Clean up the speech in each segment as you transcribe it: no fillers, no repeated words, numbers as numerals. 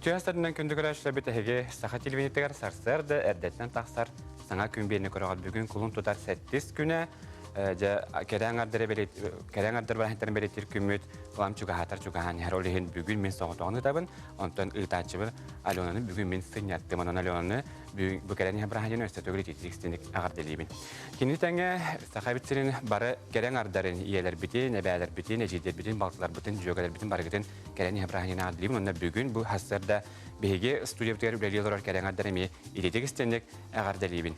Үтүө астарынан күндү көрөөччүлэрбит эһиги саха телевидениетыгар сарсыарда эрдэттэн тахсар саҥа күн биэни көрөҕүт. Бүгүн кулун тутар сэттис күнэ дьэ кэрэ аҥардары кэрэ аҥардар бырааһынтарын бэлиэтиир күммүт улам чугаһаатар чугаһаан иһэр. Ол иһин бүгүн мин соҕотоҕун ыытабын. Онтон ыытааччыбын Аленаны бүгүн мин сынньаттым. Онон Аленаны бу кэлэн иһэр бырааһынньыгын өссө төгүл итиитик истиҥник эҕэрдэлиибин. Кини тэҥэ Сахабыт сирин бары кэрэ аҥардарын, ийэлэрбитин, эбээлэрбитин, эдьиийдэрбитин, балтыларбытын, дьүөгэлэрбитин барыгытын кэлэн иһэ бырааһынньыгын эҕэрдэлиибин уонна бүгүн бу сарсыарда биһиги студиябытыгар үлэлии олорор кэрэ аҥардар эмиэ ититик истиҥник эҕэрдэлиибин.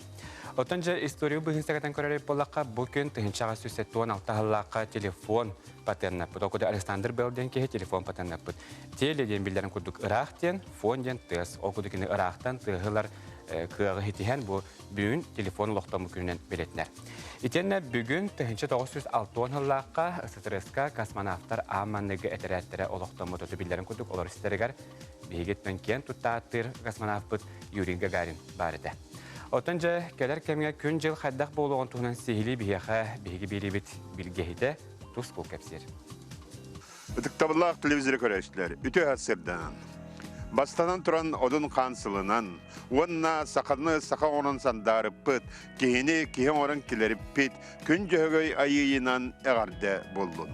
Оттон дьэ историю быһын сэгэтэн көрөр буоллахха, бу күн 1876 сыллаахха телефон патеннаппыт. Ол курдук Александр Белл диэн киһи телефон патеннаппыт. Теле диэн биллэрин курдук ыраах диэн, фон диэн тыас. Ол курдук кини ыраахтан тыаһылар кыаҕы хитиһэн бу бүгүн телефон олохтоммут күнүнэн билэтинэр. Итиэннэ бүгүн 1960 сыллаахха СССР-ка космонавтар аан маҥнайгы этэрээттэрэ олохтоммут оту биллэрин курдук олор истэригэр биһигиттэн киэн тутта ааттыыр космонавпыт Юрий Гагарин баар этэ. Оттон дьэ кэлэр кэмҥэ күн-дьыл хайдах буолуоҕун туһунан сиһилии биһиэхэ биһиги биэриибит билгэһитэ тус бул кэпсиир. Ытыктабыллаах телевизоры көрөөччүлэр, үтүө сарсыарданан! Бастанан туран Одун хаан сылынан уонна саханы саха оҥорон сандаарыппыт, киһини киһи оҥорон килэриппит Күн Дьөһөгөй айыыйынан эҕэрдэ буоллун!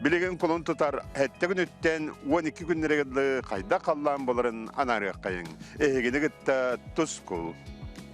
Билигин кулун тутар сэттэ күнүттэн 12 күннэригэр дылы хайдах халлаан буоларын анаарыаххайыҥ. Эһигини кытта тускул.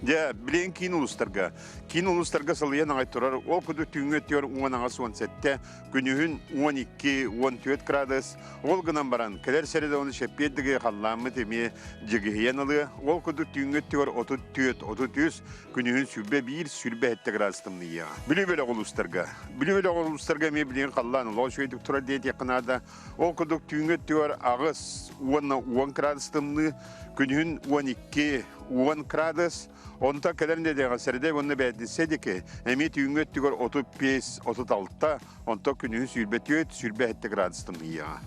Дьэ, билигин киин улуустарга. Киин улуустарга сылыйан аҕай турар ол курдук түүҥҥү өттүгэр 18-17, күнүһүн 12-14 градус. Ол гынан баран, кэлэр сэрэдэ ону сэппиэрдиги халлааммыт эмиэ дьигиһийэн ылыа. Ол курдук түүҥҥү өттүгэр 34-33, күнүһүн 21-27 градус тымныйыаҕа. Бүлүү бөлөх улуустарга. Бүлүү бөлөх улуустарга эмиэ билигин халлаан олох үчүгэйдик турар диэтиэххэ наада. Ол курдук түүҥҥү өттүгэр 8 уонна 10 градус тымныы, күнүһүн 12-10 градус, Онтон кэлэр нэдиэҕэ сэрэдэй уонна бээтинсэ диэки эмиэ түүҥҥү өттүгэр 35, 36, онтон күнүһүн 24, 27 градус тымныйыаҕа.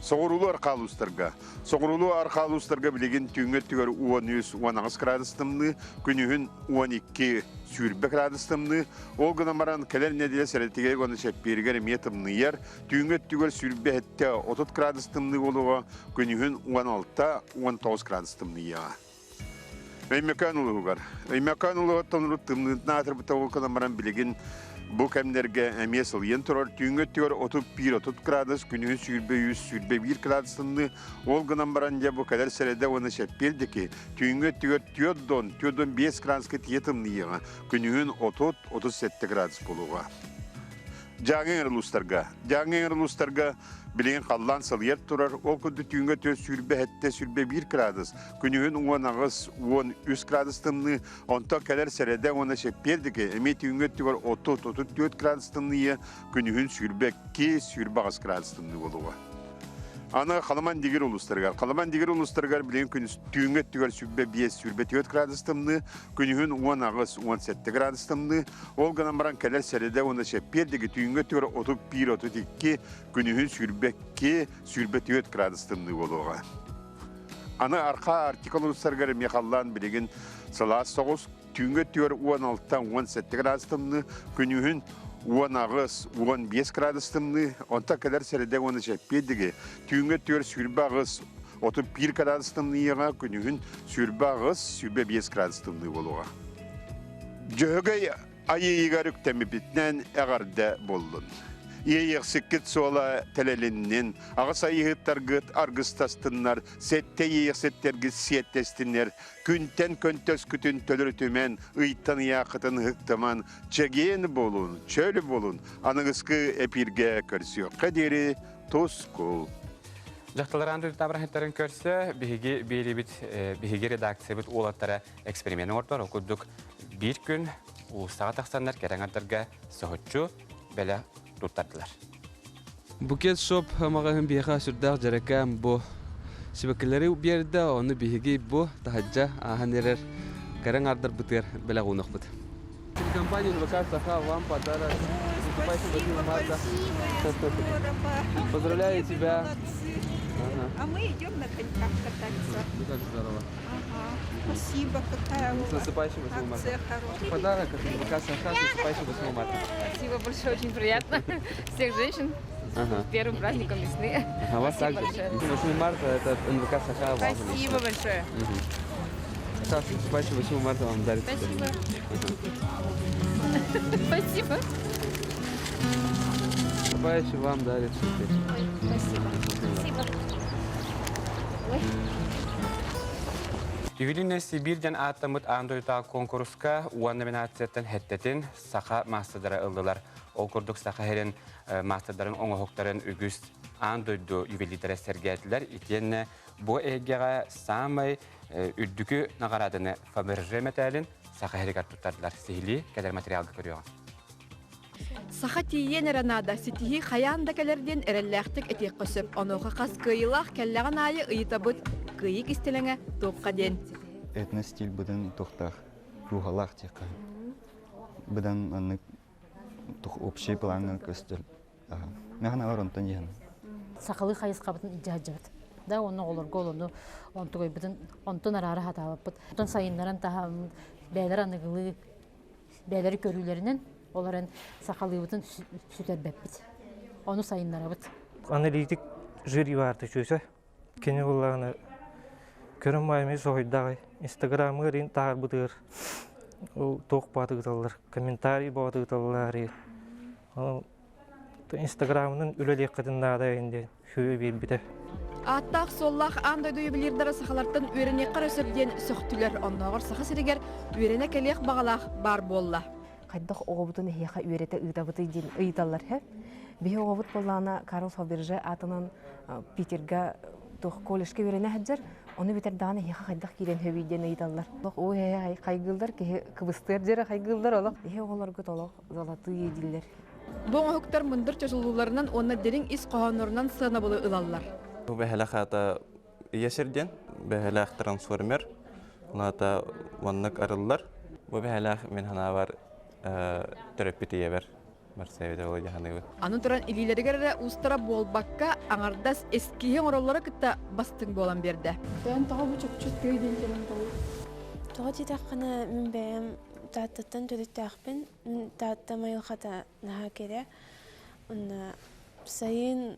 Соҕуруулуу арҕаа улуустарга. Соҕуруулуу арҕаа улуустарга билигин түүҥҥү өттүгэр 13, 18 градус тымныы, күнүһүн 12, 20 градус тымныы. Ол гынан баран кэлэр нэдиэлэ сэрэтигэр уонна чэппиэригэр эмиэ тымныйар. Түүҥҥү өттүгэр 27, 30 градус тымныы буолуоҕа, күнүһүн 16, 19 градус тымныйыаҕа. Өймөкөөн улууһугар. Өймөкөөн улууһуттан урут тымныытын аатырбыта ол гынан баран билигин бу кэмнэргэ эмиэ сылыйан турар. Түүҥҥү өттүгэр 31-30 градус, күнүһүн 23-21 градус тымныы. Ол гынан баран дьэ бу кэлэр сэрэдэ уонна чэппиэр диэки түүҥҥү өттүгэр 4 4-5 градуска тиийэ тымныйыаҕа. Күнүһүн 30-37 градус буолуоҕа. Дьааҥы эҥэр улуустарга. Дьааҥы эҥэр улуустарга билигин халлаан сылыйар турар, ол курдук түүҥҥэ 427 21 градус, күнүһүн 18 13 градус тымныы, онтон кэлэр сэрэдэ уонна чэппиэр диэки эмиэ түүҥҥү өттүгэр 30-34 градус тымныйыа, күнүһүн 22 28 градус тымныы буолуоҕа. Аны Халыман Дигир улуустарыгар. Халыман Дигир улуустарыгар билигин күнүс түүҥҥү өттүгэр 25-24 градус тымныы, күнүһүн 18-17 градус тымныы. Ол гынан баран кэлэр сэрэдэ уонна чэппиэр диэки түүҥҥү өттүгэр 31-32, күнүһүн 22-24 градус тымныы буолуоҕа. Аны Архаа Арктика улуустарыгар эмиэ халлаан билигин сылаас соҕус, түүҥҥү өттүгэр 16-17 градус тымныы, күнүһүн 18-15 градус тымныы, онтон кэлэр сэрэдэ уонна чэппиэр диэки түүҥҥү өттүгэр 28 31 градус тымныйыаҕа, күнүһүн 28-25 градус тымныы буолуоҕа. Дьөһөгөй айыыйыгар үктэммиппитинэн эҕэрдэ буоллун. Иэйиэхсиккит суола тэлэлиннин, аҕыс айыыһыттаргыт аргыстастыннар, сэттэ иэйиэхситтэргит сиэттэстиннэр, күнтэн көнтөскүтүн төлөрүтүмэн, ыйтан ыйааххытын ыһыктыман, чэгиэн буолун, чөл буолун, аныгыскы эпииргэ көрсүөххэ диэри тускул. Дьахталар аан дойду табраһыттарын көрсө, биһиги биэрибит, биһиги редакциябыт уолаттара эксперимент оҥордор. Ол курдук биир күн уулуссаҕа тахсаннар кэрэ аҥардарга соһуччу бэлэх туттардылар. Букет шоп маҕаһыын биһиэхэ сүрдээх дьэрэкээн бу сибэккилэри биэрдэ, ону биһиги бу таһырдьа ааһан эрэр кэрэ аҥаардарбытыгар бэлэх уунуохпут. Телекомпания НВК Саха вам подарок. Наступающим 8 марта. Поздравляю тебя. А мы идем на коньках кататься. Ну как здорово. Ага. Спасибо, какая у С вас наступающим 8 марта. акция хорошая. Подарок от НВК Саха с наступающим 8 марта. Спасибо большое, очень приятно. Всех женщин. Ага. С первым праздником весны. Ага, вас Спасибо также. большое. 8 марта это НВК Саха вам Спасибо большое. С наступающим 8 марта вам дарит. Спасибо. Спасибо. Наступающим вам дарит цветы. Спасибо. Спасибо. Ой. Ювелирная Сибирь диэн ааттаммыт аан дойдутааҕы куонкуруска уон номинацияттан сэттэтин саха маастардара ыллылар. Ол курдук Саха сирин маастардарын оҥоһуктарын үгүс аан дойду ювелирдэрэ сэргээтилэр. Итиэннэ бу эйгэҕэ саамай үрдүкү наҕарааданы Фаберже мэтээлин Саха сиригэр туттардылар. Сиһилии кэлэр материалга көрүөҕүҥ. Саха тиийиэн эрэ наада, ситиһии хайаан да кэлэр диэн эрэллээхтик этиэххэ сөп. Онуоха хас кыайыылаах кэллэҕин аайы ыйытабыт, кыайыы кистэлэҥэ туохха диэн. Этно-стиль быдан туохтаах, дууһалаах диэххэ. Быдан маннык общий плаҥҥа көстөр. Механалар онтон иһэн. Сахалыы хайысхабытын илдьэ сылдьабыт. Да уонна оҕолорго олону онтугайбытын онтон араара хатаабаппыт. Онтон сайыннаран таһааммыт бэйэлэр аныгылыы бэйэлэри көрүүлэринэн ол эрэн сахалыыбытын сүтэрбэппит. Ону сайыннарабыт. Аналитик жюри баарты чүөсэ. Кини буллаҕына көрөн мааймай соһуйдаҕай. Инстаграмыгар ин таһаарбытыгар ол туох баатыгыталлар, комментарий баатыгыталлар. Ол Инстаграмынан үлэлиэххитин наада диэн сүбэ биэрбитэ. Ааттаах-суоллаах аан дойду ювелирдара сахалартан үөрэниэххэ эрэ сөп диэн сөхтүлэр. Оннооҕор Саха сиригэр үөрэнэ кэлиэх баҕалаах баар буолла. Хайдах оҕобутун эһиэхэ үөрэтэ ыытабытый диэн ыйыталлар һэ. Биһи оҕобут буоллаҕына Карл Фаберже аатынан Питерга туох колледжка үөрэнэ сылдьар, ону бүтэр даҕаны эһиэхэ хайдах киирэн сөбүй диэн ыйыталлар. Олох оо эһэ хайгыыллар киһи кыбыстыар дьэрэ хайгыыллар олох. Эһи оҕолоргут олох золотые дииллэр. Бу оҥоһуктар мындыр чочулууларынан уонна дириҥ ис хоһооннорунан сыанабылы ылаллар. Бу бэһэлэх аата ийэ сирдиэн, бэһэлээх трансформер, аата маннык арыллар. Бу бэһэлэх мин санаабар төрөппүт ийэбэр барсайбыта буолуо дьаһаныыбын. Аны туран илиилэригэр эрэ уустара буолбакка, аҥардас эскиһи оҥороллоро кытта бастыҥ буолан биэрдэ. Тойон тоҕо бу чопчу тыы диэн кэлэн буолуо? Тоҕо диэтэххинэ, мин бэйэм Тааттаттан төрүттээхпин. Таатта айылҕата наһаа кэрэ. Уонна сайын,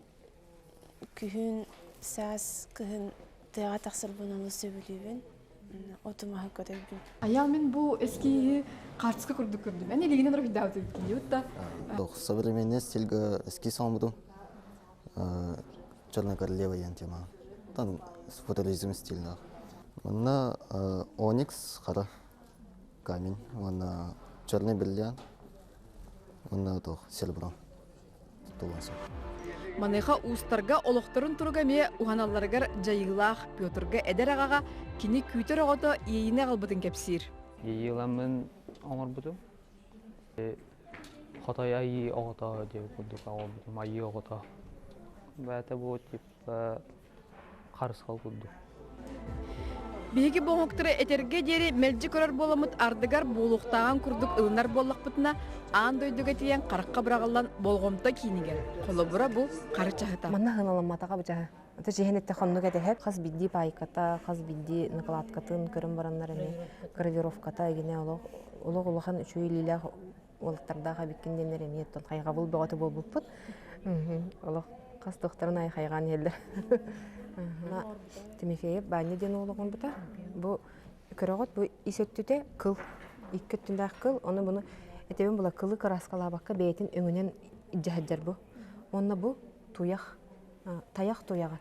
күһүн, саас, кыһын тыаҕа тахсарбын олус сөбүлүүбүн. Оту-маһы көрөрбүн. Айаал мин бу эскииһи хаартыска курдук көрдүм. Эн илигинэн уруһуйдаабыт эбиккин диэбит да. Современный стильга эскиз оҥорбутум. Черная королева диэн тема. Там футуризм стильнаах. Манна оникс хара камень уонна черный бриллиант уонна туох серебро туллан Маныаха уустарга олохторун туруга эмиэ уһаналларыгар дьайыылаах Петрга эдэр аҕаҕа кини күүтэр оҕото иэйиини аҕалбытын кэпсиир. Иэйииламмын оҥорбутум. Хотой айыы оҕото диэбит курдук оҥорбутум айыы оҕото. Бэйэтэ бу типа харысхал курдук. Биһиги бу оҥоктары этэргэ диэри мэлдьи көрөр буоламмыт ардыгар буолуохтааҕын курдук ылынар буоллахпытына, аан дойдуга тиийэн харахха быраҕыллан болҕомто киинигэр. Холобура бу хары чаһыта. Манна хыналамматаҕа бу чаһы. Ата чиһин этте хоннук этэһэп хас бидди пайката, хас бидди накладкатын көрөн бараннар эми гравировката эгине олох олох улахан үчүгэй илиилээх уолаттардаах эбиккин диэннэр эмиэ оттон хайҕабыл бөҕөтө буолбуппут. Олох хас туохтарын айы хайҕаан иһэллэр. Тимофеев Баанньа диэн уол оҕомбута. Бу көрөҕүт бу ис өттүтэ кыл. Икки өттүндээх кыл. Ону буну этэбин була кылы кырааскалаабакка бэйэтин өҥүнэн илдьэ сылдьар бу. Уонна бу туйах, тайах туйаҕа.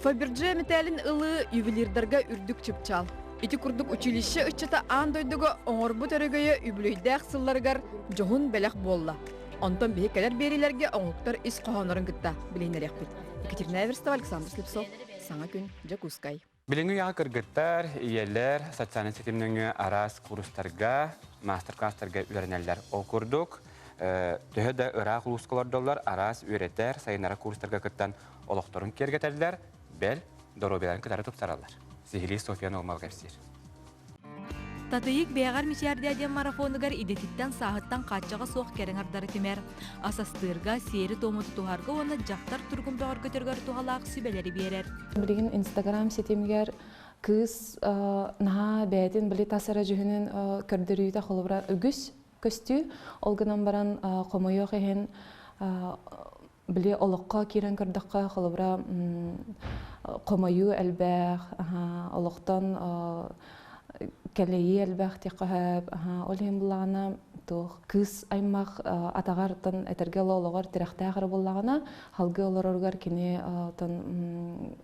Фаберже мэтээлин ылыы ювелирдарга үрдүк чыпчаал. Ити курдук училище ыччата аан дойдуга оҥорбут өрөгөйө үбүлүөйдээх сылларыгар дьоһун бэлэх буолла. Онтон биһи кэлэр биэриилэргэ оҥоһуктар ис хоһооннорун кытта билиһиннэриэхпит. Екатерина Эверстова, Александр Слепцов, Саҥа күн, Дьокуускай. Билиҥҥи үйэҕэ кыргыттар, ийэлэр социальнай ситим нөҥүө араас курстарга, маастар-класстарга үөрэнэллэр. Ол курдук, төһө да ыраах улууска олордоллор, араас үөрэтэр, сайыннарар курстарга кыттан олохторун киэргэтэллэр, бэл, доруобуйаларын кытары тупсараллар. Сиһилии Софья Наумова кэпсиир. Татыйык бэйэҕэр мичээрдээ диэн марафонугар идэтиттэн сааһыттан хааччаҕа суох кэриҥ ардары түмэр. Ас астыырга, сиэри-туому тутуһарга уонна дьахтар туругун бөҕөргөтөргөр туһалаах сүбэлэри биэрэр. Билигин Инстаграм ситимигэр кыыс наһаа бэйэтин били тас эрэ дьүһүнүн көрдөрүүтэ холобура үгүс көстүү. Ол гынан баран хомойуох иһин Били олоххо киирэн көрдөххө, холобура, хомойуу элбэх, олохтон кэлэйии элбэх диэххэ сөп. Ол иһин буллаҕына, туох кыыс аймах атаҕар этэргэ олоҕор тирэхтээх эрэ буоллаҕына, халгыы олороругар кини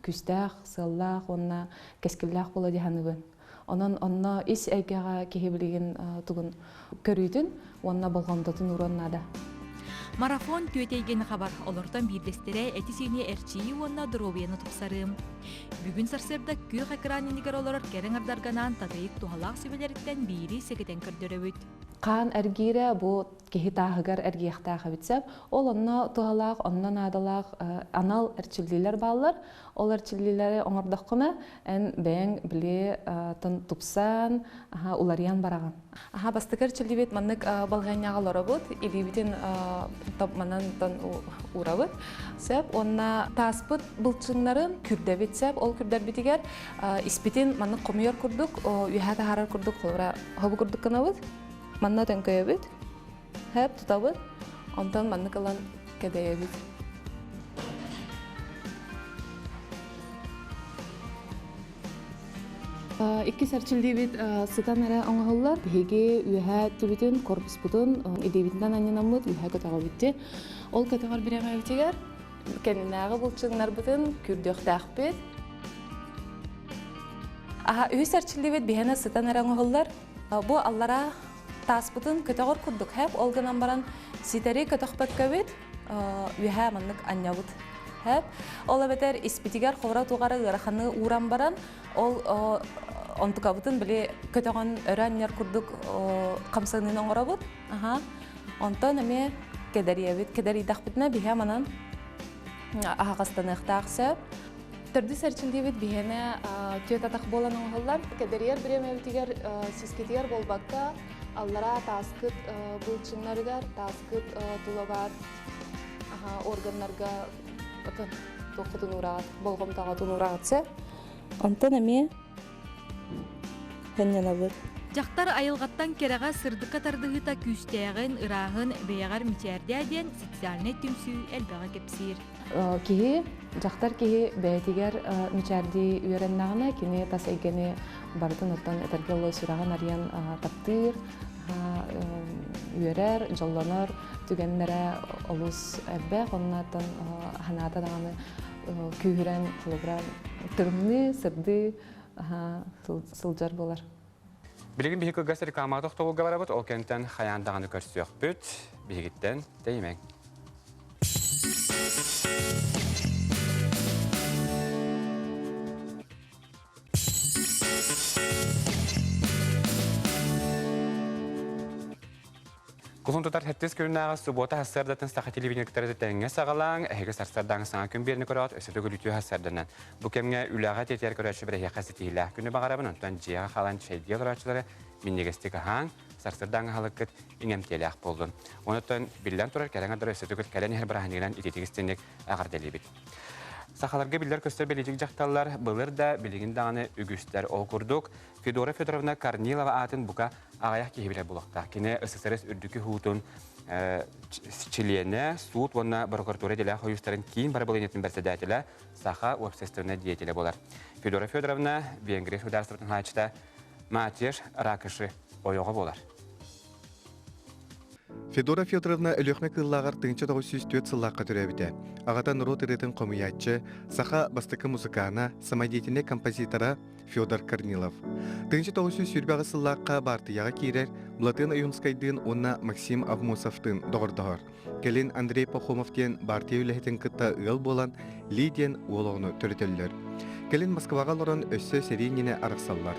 күүстээх, сыаллаах уонна кэскиллээх буола дии саныыбын. Онон онно ис эйгэҕэ киһи билигин тугун көрүүтүн уонна болҕомтотун ууруон наада. Марафон түөтэйгэни хабар, олортон биирдэстэрэ эти-сиини эрчийии уонна доруобуйаны тупсарыы. Бүгүн сарсыарда күөх экран иннигэр олорор кэрэ аҥардарга анаан татыйык туһалаах сүбэлэриттэн биири сэгэтэн көрдөрөбүт. Хаан эргиирэ бу киһи тааһыгар эргийэхтээх эбит сөп. Ол онно туһалаах, онно наадалаах анал эрчиллиилэр бааллар. Ол эрчиллиилэри оҥордоххуна, эн бэйэҥ били тупсан, уларыйан бараҕын. Аха бастакы эрчиллибит маннык балаһыанньаҕа олоробут, илиибитин манан уурабыт. Сөп, уонна тааспыт былчыҥнарын күрдэбит сөп. Ол күрдэрбитигэр испитин маннык хомуйар курдук, үөһэ таһаарар курдук, холобура, хобу курдук гынабыт. Манна төҥкөйөбүт. Хэп тутабыт, онтон маннык ылан кэдэйэбит. Иккис эрчиллиибит сытан эрэ оҥоһуллар. Биһиги үөһээ өттүбүтүн, корпуспутун илиибитинэн анньынаммыт үөһээ көтөҕөбүт. Ол көтөҕөр бириэмэбитигэр кэннинээҕи булчуҥнарбытын күрдүөхтээхпит. Аха, үһүс эрчиллиибит биһиэнэ сытан эрэ оҥоһуллар. Бу аллараа тааспытын көтөҕөр курдук хэп, ол гынан баран ситэри көтөхпөккөбүт, үөһээ маннык анньабыт. Хэп. Ол эбэтэр испитигэр ховра тугара ыараханы ууран баран, ол онтукабытын били көтөҕөн өрө анньар курдук хамсаныыны оҥоробут. Аха. Онтон эмиэ кэдэрийэбит. Кэдэрийдэхпитинэ биһэ манан аһаҕастаныахтаах сөп. Төрдүс эрчиллиибит биһиэнэ түөт атах буолан оҥоһуллар. Кэдэрийэр бириэмэбитигэр сискитигэр буолбакка, аллараа тааскыт былчыҥнарыгар, тааскыт тула баар органнарга туоххутун уураҕыт, болҕомтоҕутун уураҕыт сөп. Онтон эмиэ Сынньанабыт. Дьахтар айылҕаттан кэрэҕэ сырдыкка тардыһыыта күүстээҕин, ырааһын бэйэҕэр мичээрдээ диэн социальнай түмсүү элбэҕи кэпсиир. Киһи, дьахтар киһи бэйэтигэр мичээрдии үөрэннэҕинэ, кини тас эйгэни барытын оттон этэргэ дылы сүрэҕин арыйан таптыыр, үөрэр, дьоллонор түгэннэрэ олус элбэх. Оннуттан санаата даҕаны күүһүрэн, холобура, тырымныы, сырдыы сылдьар буолар. Билигин биһиги кылгас рекламаҕа тохтобулга барабыт, ол кэнтэн хайаан даҕаны көрсүөхпүт. Биһигиттэн тэйимэҥ. Кулун тутар сэттис күннээҕи субуота сарсыардатын саха телевидение кытары тэҥҥэ саҕалааҥ, эһиги сарсыардааҥы саҥа күн биэрни көрөҕүт, өссө төгүл үтүө сарсыарданан. Бу кэмҥэ үлэҕэ тиэтийэр көрөөччү бэрэһиэхэ ситиһиилээх күнү баҕарабын, онтон дьиэҕэ хаалан чэйдии олорооччулары минньигэстик аһааҥ, сарсыардааҥы аһылыккыт иҥэмтиэлээх буоллун. Онтон биллэн турар кэлэн адар өссө төгүл кэлэн иһэр бырааһынньыгынан ититик истиҥник эҕэрдэлиибит. Сахаларга биллэр-көстөр бэлиитик дьахталлар былыр да, билигин даҕаны үгүстэр. Ол курдук, Федора Федоровна Корнилова аатын бука аҕыйах киһи билэр буолуохтаах. Кини СССР үрдүкү суутун чилиэнэ, суут уонна прокуратура идэлээх хойуустарын киин барабылыанньатын бэрэссэдээтэлэ, саха уопсастыбаннай деятелэ буолар. Федора Федоровна Венгрия судаарыстыбатын хааччыта Матеш Ракыши ойоҕо буолар. Федора Федоровна Өлүөхүмэ Кыыллааҕар 1904 сыллаахха төрөөбүтэ. Аҕата норуот ырыатын хомуйааччы, саха бастакы музыкаана, самодеятельнай композитора Федор Корнилов. 1928 сыллаахха баартыйаҕа киирэр Былатыан Ойуунскайдыын уонна Максим Авмосовтыын доҕордоһор. Кэлин Андрей Пахомов диэн баартыйа үлэһитин кытта ыал буолан Ли диэн уол оҕону төрөтөллөр. Кэлин Москваҕа олорон өссө сэрии иннинэ арахсаллар.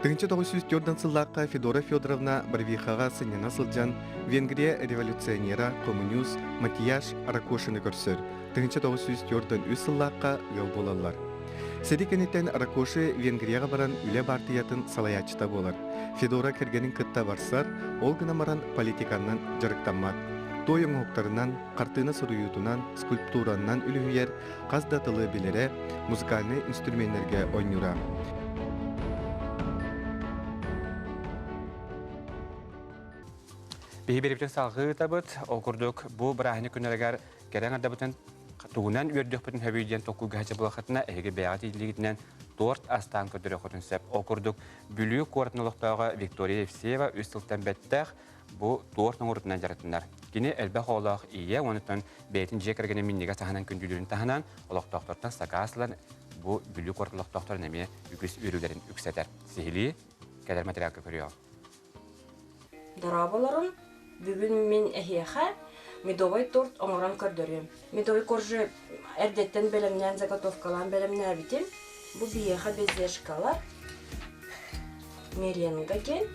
1904 сыллаахха Федора Федоровна Барвихаҕа сынньана сылдьан Венгрия революционера, коммунист Матияш Ракошины көрсөр. 1904 сыллаахха ыал буолаллар. Сэрии кэнниттэн Ракоши Венгрияҕа баран үлэ баартыйатын салайааччыта буолар. Федора кэргэнин кытта барсар, ол гынан баран политиканнан дьарыктаммат. Туой оҥоһуктарынан, хартыына суруйуутунан, скульптуранан үлүһүйэр, хас да тылы билэрэ, музыкальнай инструменнэргэ оонньуура. Биһи биэрибитин салҕыы ыытабыт. Ол курдук бу бырааһынньык күннэригэр Кэрэ аҥардабытын тугунан үөрдүөхпүтүн сөбүй диэн толкуйга булахытына эһиги бэйэҕит илиигитинэн торт астаан көрдөрүөххүтүн сөп. Ол курдук Бүлүү куоратын олохтооҕо Виктория Евсеева үс сылтан бэттэх бу торт оҥорутунан дьарыктанар. Кини элбэх оҕолоох ийэ уонуттан бэйэтин дьиэ кэргэнин минньигэс аһынан күндүлүүрүн таһынан олохтоохтортон сакаас ылан бу Бүлүү куорат олохтоохторун эмиэ үгүс үөрүүлэрин үксэтэр. Сиһилии кэлэр материалга көрүөҕүҥ. Дорооболорун, бүгүн мин эһиэхэ медовай торт оҥорон көрдөрүөм. Медовый коржи эрдэттэн бэлэмнээн заготовкалаан бэлэмнээбитим. Бу биһиэхэ безешкалар, меренга диэн.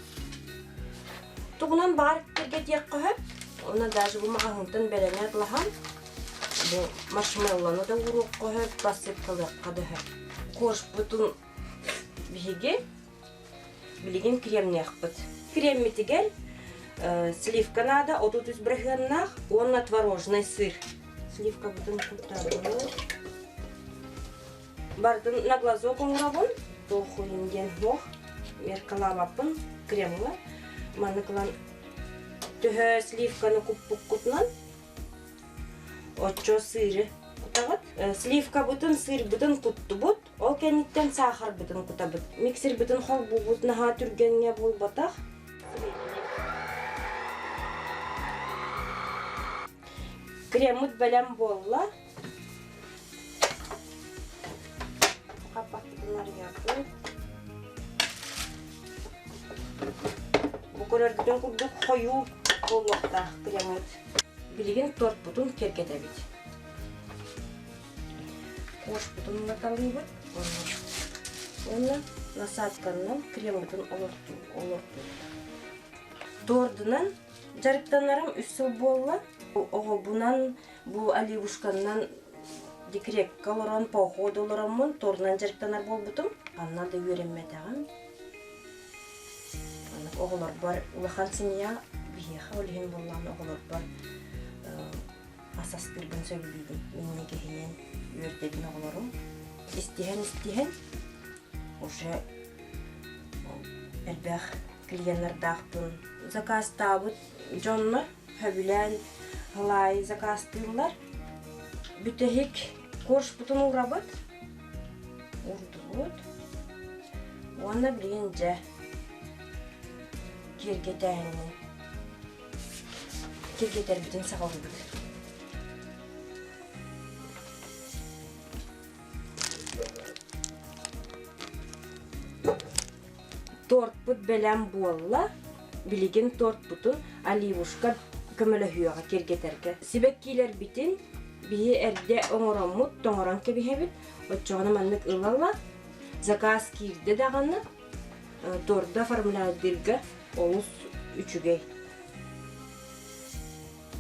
Тугунан баар киргэтиэххэ сөп. Уонна даже бу маҕаһыынтан бэлэмнээн атылаһан бу маршмеллону да ууруохха сөп, посыпкалыахха да сөп. Коржпутун биһиги Билигин кремниэхпит. Креммитигэр сливка наада 33 бырыһыаннаах уонна творожный сыр. Сливкабытын куттарабыт. Барытын на глазок оҥоробун. Туохуйун диэн суох. Меркалаабаппын кремҥа. Маннык ылан төһө сливканы куппуккутунан оччо сыыры кутаҕыт. Сливкабытын, сыырбытын куттубут. Ол кэнниттэн саахарбытын кутабыт. Миксербитин холбуубут наһаа түргэҥҥэ буолбатах. Креммут бэлэм буолла. Хаппахпытын арыйабыт. Бу көрөргүтүн курдук хойуу буолуохтаах креммут. Билигин тортпутун киэргэтэбит. Кошпутун ылаталыыбыт уонна насадканан креммытын олортуубут. Тордунан дьарыктанарым үс сыл буолла. Оҕобунан бу оливушканнан декрекка олорон, поход олороммун торунан дьарыктанар буолбутум. Ханна да үөрэммэтэҕим. Оҕолорбор улахан семья биһиэхэ ол иһин буоллаҕына оҕолорбор ас астыырбын сөбүлүүбүн. Минньигэһинэн үөрдэбин оҕолорум. Истиһэн-истиһэн уже элбэх клиеннардаахпын. Заказтаабыт дьоннор сөбүлээн халаайы заказтыыллар. Бүтэһик коржпутун уурабыт. Уурдубут. Уонна билигин дьэ киэргэтээһинин Киргитэрбитин саҕалыыбыт. Тортпут бэлэм буолла. Билигин тортпутун оливушка көмөлөһүөҕэ киргэтэргэ. Сибэккилэрбитин биһи эрдэ оҥороммут, тоҥорон кэбиһэбит. Оччоҕуна маннык ылала. Заказ киирдэ даҕаны торду оформляйдыырга олус үчүгэй.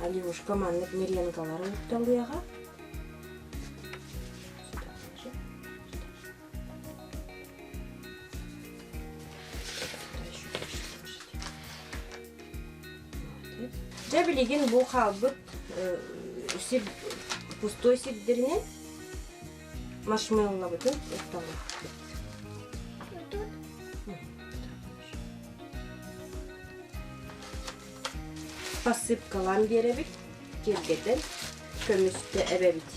Оливушка маннык меренгалары укталыаҕа. Дьэ билигин бу хаалбыт сир пустой сирдэринэн маршмеллобутун укталыахпыт. Посыпкалаан биэрэбит, киэргэтэн, көмүстэ эбэбит.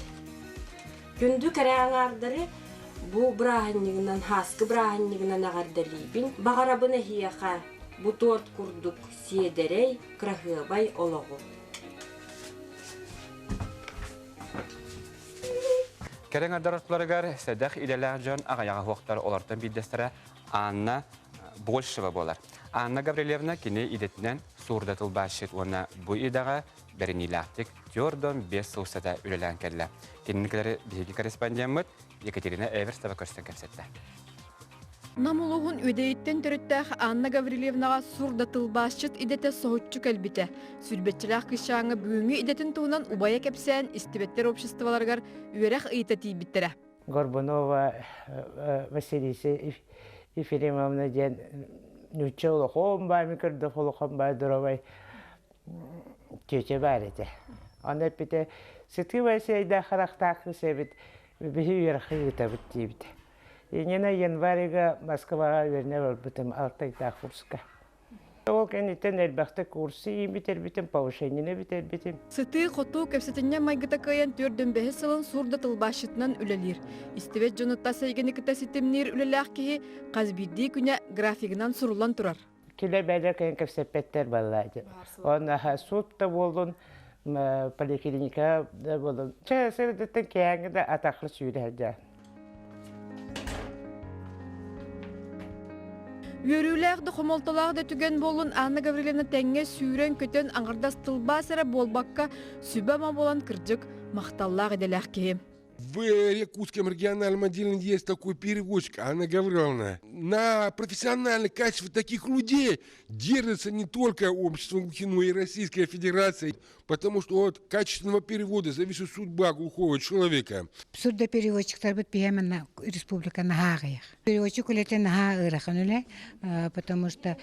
Күндү кэрэ аҥаардары бу бырааһынньыгынан, һааскы бырааһынньыгынан эҕэрдэлиибин. Баҕарабын эһиэхэ бу торт курдук сиэдэрэй, кыраһыабай олоҕу. Кэрэ аҥардар ортолоругар сэдэх идэлээх дьон аҕыйаҕа суохтар, олортон биирдэстэрэ Анна Большева буолар. Анна Гаврильевна кини идэтинэн суурда тылбаасчыт уонна бу идэҕэ бэриниилээхтик түөрт биэс сыл устата үлэлээн кэллэ. Кинини кытары биһиги корреспондеммыт Екатерина Эверстова көрсөн кэпсэттэ. Нам улууһун Үөдэйиттэн төрүттээх Анна Гаврильевнаҕа сур да тылбаасчыт идэтэ соһуччу кэлбитэ. Сүүрбэччэлээх кыысчааҥҥа бүгүҥҥү идэтин туһунан убайа кэпсээн истибэттэр обществоларыгар үөрэх ыйыта тиийбиттэрэ. Горбунова Василиса Ефремовна диэн нуучча улахан баай көрдөх улахан баай доровай тетя баар этэ. Аны эппитэ сытыы сиэйдээх харахтаах кыыс эбит биһи үөрэххэ ыытабыт диэбитэ. Инньэ январьга Москваҕа үөрэнэ барбытым алтайдаах курска. Ол кэнниттэн элбэхтэ курсы бүтэрбитим, повышениены бүтэрбитим. Сытыы-хотуу кэпсэтинньэҥ майгыта кыайан түөрдүн бэһис сылын суурда тылбаасчытынан үлэлиир. Истибэт дьону тас эйгэни кытта ситимниир үлэлээх киһи хас биирдии күнэ графигынан суруллан турар. Килэ бэлэ кэйэн кэпсэппэттэр балла Онно суут да буоллун, поликлиника да буоллун. Чэ, сырдыттан кээҥи да атахлы сүүрэ сылдьар. Үөрүүлээх да хомолтолоох да түгэн буоллун Анна Гаврильевна тэҥҥэ сүүрэн-көтөн аҥардас тылбаас эрэ буолбакка сүбэ-ама буолан кырдьык махталлаах идэлээх киһи. В Якутском региональном отделении есть такой переводчик Анна Гавриловна. На профессиональных качествах таких людей держится не только общество глухих, но и Российская Федерация, потому что от качественного перевода зависит судьба глухого человека. Сурдопереводчиктарбыт биһиэмэ республика наһаа аҕыйах. Переводчик үлэтэ наһаа ыарахан үлэ, потому что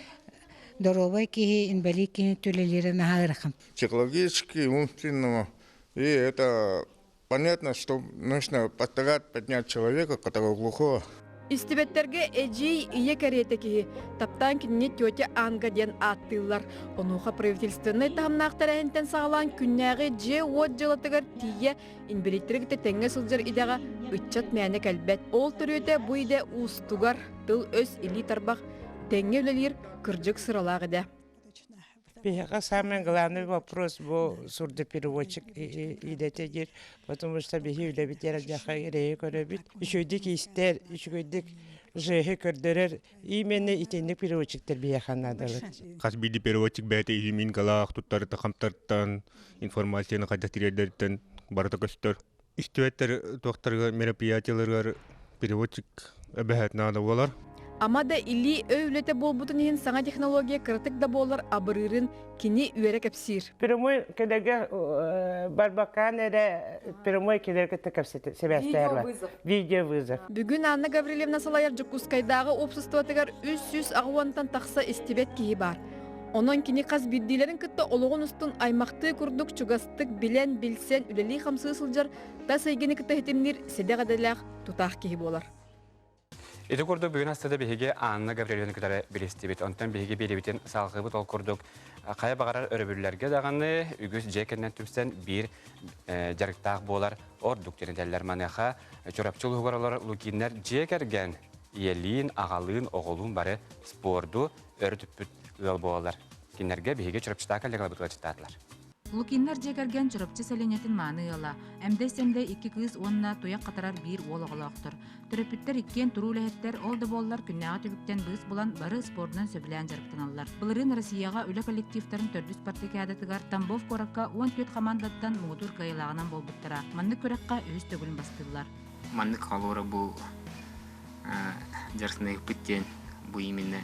доруобай киһи, инбэлиит киһи үлэлиирэ наһаа ыарахан. Психологически, умственного. И это понятно, что нужно постараться поднять человека, которого глухого. Истибэттэргэ эдьиий ийэ кэриэтэ киһи, таптаан кинини тетя Анга диэн ааттыыллар. Онуоха правительственнай таһымнаах тэрээһинтэн саҕалаан күннээҕи дьиэ-уот дьыалатыгар тиийэ инбэлииттэри кытта тэҥҥэ сылдьар идэҕэ ыччат мээнэ кэлбэт. Ол төрүөтэ бу идэ уустугар, тыл-өс, илии-тарбах тэҥҥэ үлэлиир кырдьык сыралаах идэ. Биһиэхэ самый главный вопрос бу сурдопереводчик идэтэ диир, потому что биһи үлэбит эрэлдэххэ эрэйи көрөбүт. Үчүгэйдик истэр, үчүгэйдик жеһи көрдөрөр именно итинник переводчиктар биһиэхэ наадалар. Хас биирдии переводчик бэйэтэ изюминкалаах туттарыта хамтартан, информацияны хайдах тириэрдэриттэн барыта көстөр. Истибэттэр туохтарыгар мероприятиеларыгар переводчик эбэһээт наада буолар. Ама да илии өй үлэтэ буолбутун иһин саҥа технология кыратык да буоллар абырыырын кини үөрэ кэпсиир. Прямой кэлэргэ барбакаан эрэ прямой кэлэргэ кэпсэтэ Видеовызов. Бүгүн Анна Гаврильевна салайар Дьокуускайдааҕы уопсастыбатыгар 360-тан тахса истибэт киһи баар. Онон кини хас биирдиилэрин кытта олоҕун устун аймахтыы курдук чугастык билэн, билсэн, үлэлии-хамсыы сылдьар тас эйгэни кытта ситимниир сэдэх идэлээх тутаах киһи буолар. Ити курдук бүгүн астыда биһиги Анна Гаврильевна кытары билистибит. Онтон биһиги биэривитин салҕыыбыт ол курдук хайа баҕарар өрөбүллэргэ даҕаны үгүс дьиэ кэннэн түмсэн биир дьарыктаах буолар ордук диэн этэллэр. Маныаха Чурапчы улууһугар олорор Лукиннар дьиэ кэргэн ийэлиин, аҕалыын, оҕолуун бары спорду өрө түппүт ыал буолаллар. Кинилэргэ биһиги Чурапчытаа коллегаларбыт ыалдьыттаатылар. Лукиннар дьиэ кэргэн Чурапчы сэлиэнньэтин мааны ыала. Эмдэй-сэмдэй икки кыыс уонна туйах хатарар биир уол оҕолоохтор. Төрөппүттэр иккиэн туруу үлэһиттэр, ол да буоллар күннээҕи түбүктэн быыс булан бары спордунан сөбүлээн дьарыктаналлар. Былырыын Россияҕа үлэ коллективтарын төрдүс спартакиадатыгар Тамбов куоракка 14 хамаандаттан муҥутуур кыайыылааҕынан буолбуттара. Маннык күрэххэ үһүс төгүлүн бастыыллар. Маннык холуора бу дьарыктаныахпыт диэн бу именно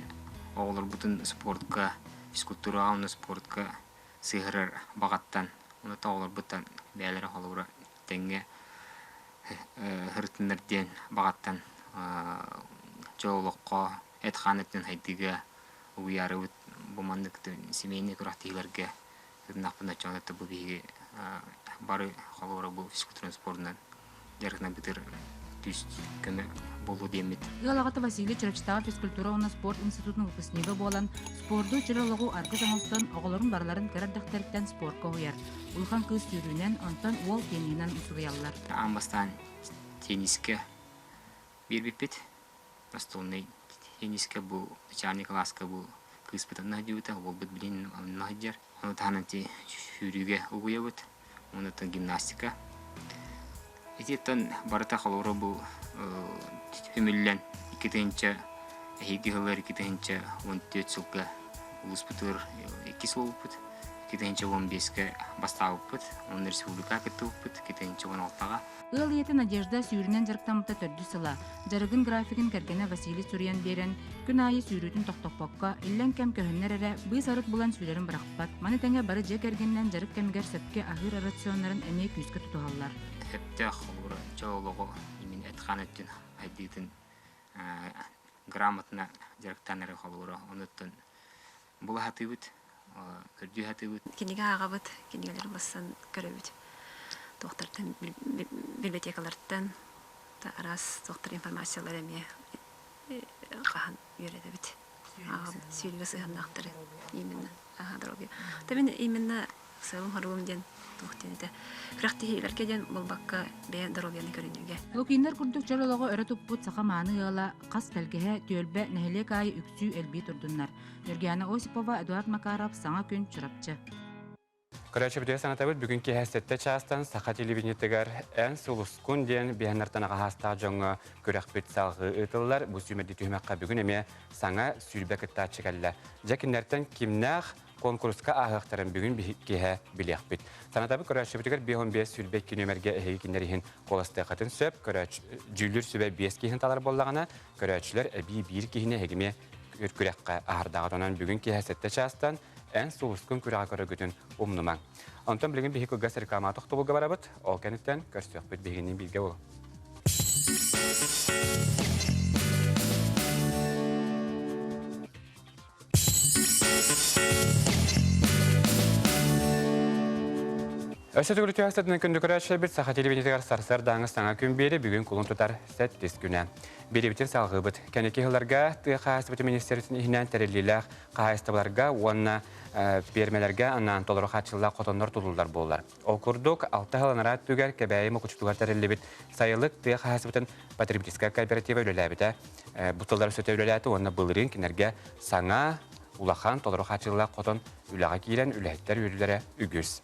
оҕолорбутун спортка, физкультураҕа уонна спортка сыһыарар баҕаттан, уонна оҕолорбуттан бэйэлэрэ холобура тэҥҥэ һырытыннар диэн баҕаттан дьол олоххо эт-хаан өттүнэн сайдыыга угуйаарыбыт бу маннык семейный күрэхтэһиилэргэ ытыннахпына оччоҕуна бу биһиги бары холобура бу физкультурнай спордунан дьарыктанарбытыгар күүс көмө буолуо диэммит. Ыал аҕата Василий Чурапчытааҕы физкультура уонна спорт институтун выпускнига буолан, спорду чөл олоҕу аргыс оҥостон, оҕолорун барыларын кыра эрдэхтэриттэн спорка уһуйар. Улахан кыыс сүүрүүнэн, онтон уол тенниһинэн умсугуйаллар. Аан бастаан теннискэ биэрбиппит. Настольнай теннискэ бу начальный кылааска бу кыыспыт онно сылдьыбыта, уолбут билин онно сылдьар. Ону таһынан ити сүүрүүгэ угуйабыт. Уонна гимнастика. Ититтэн барыта холобура бу түмүллэн 2 тыһыынча эһиги сыллар 2 тыһыынча 14 сылга улууспутугар иккис буолбуппут. 2 тыһыынча 15-кэ бастаабыппыт. Уонна республика кыттыбыппыт 2 тыһыынча 16-га. Ыал ийэтэ Надежда сүүрүнэн дьарыктаммыта төрдүс сыла. Дьарыгын графигын кэргэнэ Василий суруйан биэрэн, күн аайы сүүрүүтүн тохтоппокко, иллэҥ кэм көһүннэр эрэ, быыс-арыт булан сүүрэрин бырахпат. Маны тэҥэ бары дьиэ кэргэнинэн дьарык кэмигэр сөпкө аһыыр рационнарын эмиэ күүскэ тутуһаллар. Сөптөөх холобура дьол олоҕу имин эт-хаан өттүн хайдыытын грамотно дьарыктанары холобура онуттан була сатыыбыт, көрдүү сатыыбыт. Кинигэ ааҕабыт, кинигэлэри бассан көрөбүт. Туохтартан библиотекалартан араас туохтар информациялар эмиэ хаһан үөрэтэбит. сүүрүүгэ сыһыаннаахтары именно аха здоровье. То мин именно сыалым-хоругум диэн туох диэн этэ күрэхтэһиилэргэ диэн буолбакка бэйэ доруобуйаны көрүнүүгэ. Лукиннар курдук чөл олоҕу өрө туппут саха мааны ыала хас тэлгэһэ, түөлбэ, нэһилиэк аайы үксүү элбии турдуннар. Ньургиана Осипова, Эдуард Макаров, Саҥа күн, Чурапчы. Көрөөччү бүтүө санатабыт бүгүн киэһэ сэттэ чаастан саха телевидениетыгар эн сулускун диэн биһаннартан аҕаһаастаах дьоҥҥо күрэхпит салҕыы ыытыллар. Бу сүүмэрдии түһүмэххэ бүгүн эмиэ саҥа сүүрбэ кыттааччы кэллэ. Дьэ кинилэртэн кимнээх куонкуруска ааһыахтарын бүгүн киэһэ билиэхпит. Санатабыт көрөөччүбүтүгэр 55 22 нүөмэргэ эһиги кинилэр иһин куоластыаххытын сөп. Көрөөччү дьүүллүүр сүбэ биэс киһини талар буоллаҕына, көрөөччүлэр эбии биир киһини эһиги эмиэ күрэххэ аһардаҕыт. Онон бүгүн киэһэ сэттэ чаастан эн сулускун күрэҕэ көрөргүтүн умнумаҥ. Онтон билигин биһи кылгас реклама тохтобулга барабыт. Ол кэнниттэн көрсүөхпүт биһигини бииргэ буолуҥ. Өссө төгүл түһэстэтинэн күндү көрөөччүлэрбит Саха телевидениетыгар сарсыардааҥы саҥа күн биэри бүгүн кулун тутар сэттис күнэ. Биэрибитин салҕыыбыт. Кэнники сылларга тыа хаһаайыстыбатын министиэристибэтин иһинэн тэриллиилээх хаһаайыстыбаларга уонна пиэрмэлэргэ анаан толору хааччыллаах хотоннор тутуллар буоллар. Ол курдук, алта сыл анараа өттүгэр Кэбээйи Мукучутугар тэриллибит Сайылык тыа хаһаайыстыбатын потребительскай кооператива үлэлээбитэ. Бу сыллар өссө үлэлээтэ уонна былырыын кинилэргэ саҥа, улахан, толору хааччыллаах хотон үлэҕэ киирэн үлэһиттэр үөрүүлэрэ үгүс.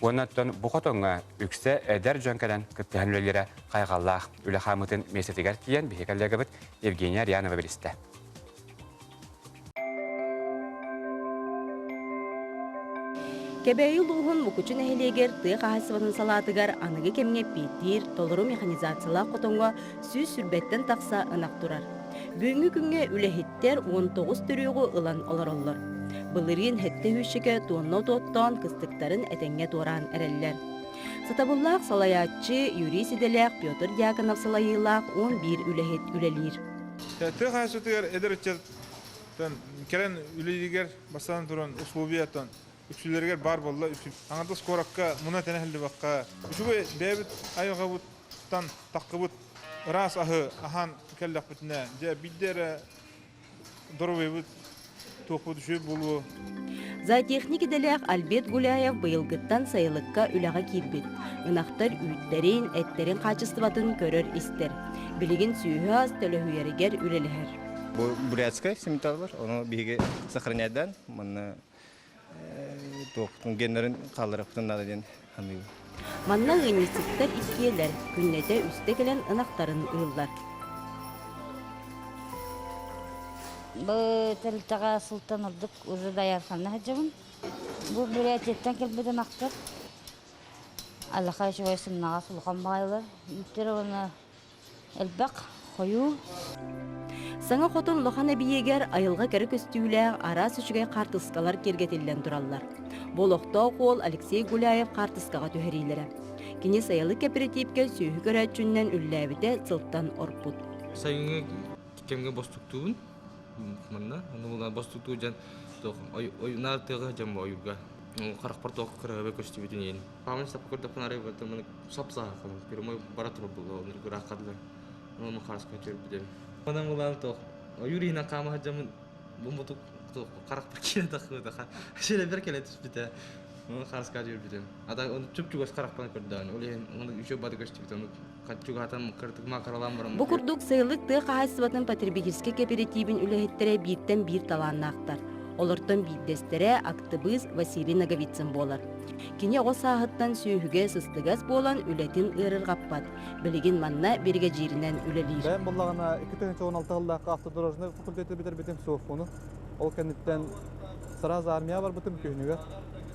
Уонна оттон бу хотоҥҥо үксэ эдэр дьон кэлэн кыттыһан үлэлиирэ хайҕаллаах. Үлэ хаамыытын миэстэтигэр тиийэн биһиги коллегабыт Евгения Арианова билистэ. Кэбээйи улууһун Мукучу нэһилиэгэр тыа хаһаайыстыбатын салаатыгар аныгы кэмҥэ эппиэттиир толору механизациялаах хотоҥҥо 120-тэн тахса ынах турар. Бүгүҥҥү күҥҥэ үлэһиттэр 19 төрүөҕү ылан олороллор. Былырыын сэттэ сүүсчэкэ туонна оту оттоон кыстыктарын этэҥҥэ туораан эрэллэр. Сатабыллаах салайааччы, юрист идэлээх Петр Дьяконов салайыылаах 11 үлэһит үлэлиир. Тыа хаһаайыстыбатыгар эдэр ыччаттан кэлэн үлэлииригэр бастатан туран условиятан үксүлэригэр баар буолла. Аҥардас куоракка муна-тэнэ сылдьыбакка үчүгэй бэйэбит айылҕабыттан таххыбыт ыраас аһы аһаан кэллэхпитинэ дьэ биирдэ эрэ доруобуйабыт туохпут үчүгэй буолуо. Зоотехник идэлээх Альберт Гуляев быйылгыттан сайылыкка үлэҕэ киирбит. Ынахтар үүттэрин, эттэрин хаачыстыбатын көрөр-истэр. Билигин сүөһү ас төлөһүйэригэр үлэлэһэр. Бу бурятскай симметал бар, ону биһиги сохраняйдан, манна туохтун геннерин хаалларыахпытын наада диэн саныыбын. Манна ыанньыксыттар иккиэлэр, күннэтэ үстэ кэлэн ынахтарын ыыллар. Бу тэрилтэҕэ сылтан ордук уже доярканна сылдьабын. Бу Бурятияттан кэлбит ынахтар аллаха үчүгэй сымнаҕас улахан баҕайылар. Үүттэрэ уонна элбэх хойуу. Саҥа хотон улахан эбийиэгэр айылҕа кэрэ көстүүлээх араас үчүгэй хаартыскалар киэргэтиллэн тураллар. Бу олохтоох уол Алексей Гуляев хаартыскаҕа түһэриилэрэ. Кини сайылык кэпэрэтиипкэ сүөһү көрөөччүннэн үллээбитэ сылтан орпут. Сайыҥҥы кэмҥэ бостуктуубун манна ону булан бостуктуу дьон туох ойунаар тыаҕа дьон ойууга харахпар туох кыраһыабай көстүбүтүн иһин хаамын саппа көрдөхпүн арай маны сап саахалым прямой бара турар буолла оннук ырааххадылар ону хараска төрбүтүм манан булан туох ойуур иһинэн хаама сылдьаммын бу мутук туох харахпар киирэн тахсыбыта силэбэр кэлэ түспүтэ ону хараска жүрбүтүм ата ону чуп-чугас харахпан көрдөөн ол иһин ону үчүгэй бады көстүбүт ону Бу курдук Сайылык тыа хаһаайыстыбатын потребительскай кэпэрэтиибин үлэһиттэрэ бииртэн биир талааннаахтар. Олортон биирдэстэрэ актыбыыс Василий Ноговицын буолар. Кини оҕо сааһыттан сүөһүгэ сыстыгас буолан үлэтин ыарырҕаппат. Билигин манна биригэдьииринэн үлэлиир. Бэйэм буоллаҕына 2016 сыллаахха автодорожнай факультеты бүтэрбитим СУФУну. Ол кэнниттэн сразу армия барбытым күһүнүгэр.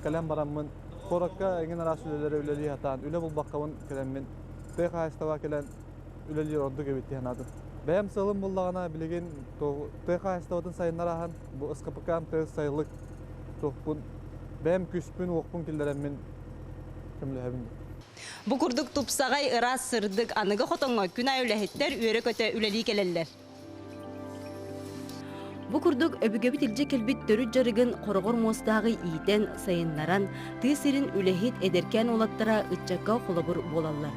Кэлэн бараммын куоракка эҥин араас үлэлэри үлэлии сатаан, үлэ булбаккабын кэлэммин тыа хаһаайыстыба кэлэн үлэлиир ордук эбит дии санаатым. Бэйэм сыалым буллаҕына билигин тыа хаһаайыстыбатын сайыннара бу СКПК-м тыа сайылык туохпун бэйэм күүспүн-уохпун киллэрэммин көмөлөһөбүн. Бу курдук тупсаҕай, ыраас, сырдык, аныгы хотоҥҥо күн аайы үлэһиттэр үөрэ-көтө үлэлии кэлэллэр. Бу курдук өбүгэбит илдьэ кэлбит төрүт дьарыгын хороҕор муостааҕы иитэн, сайыннаран, тыа сирин үлэһит эдэркээн уолаттара ыччакка холобур буолаллар.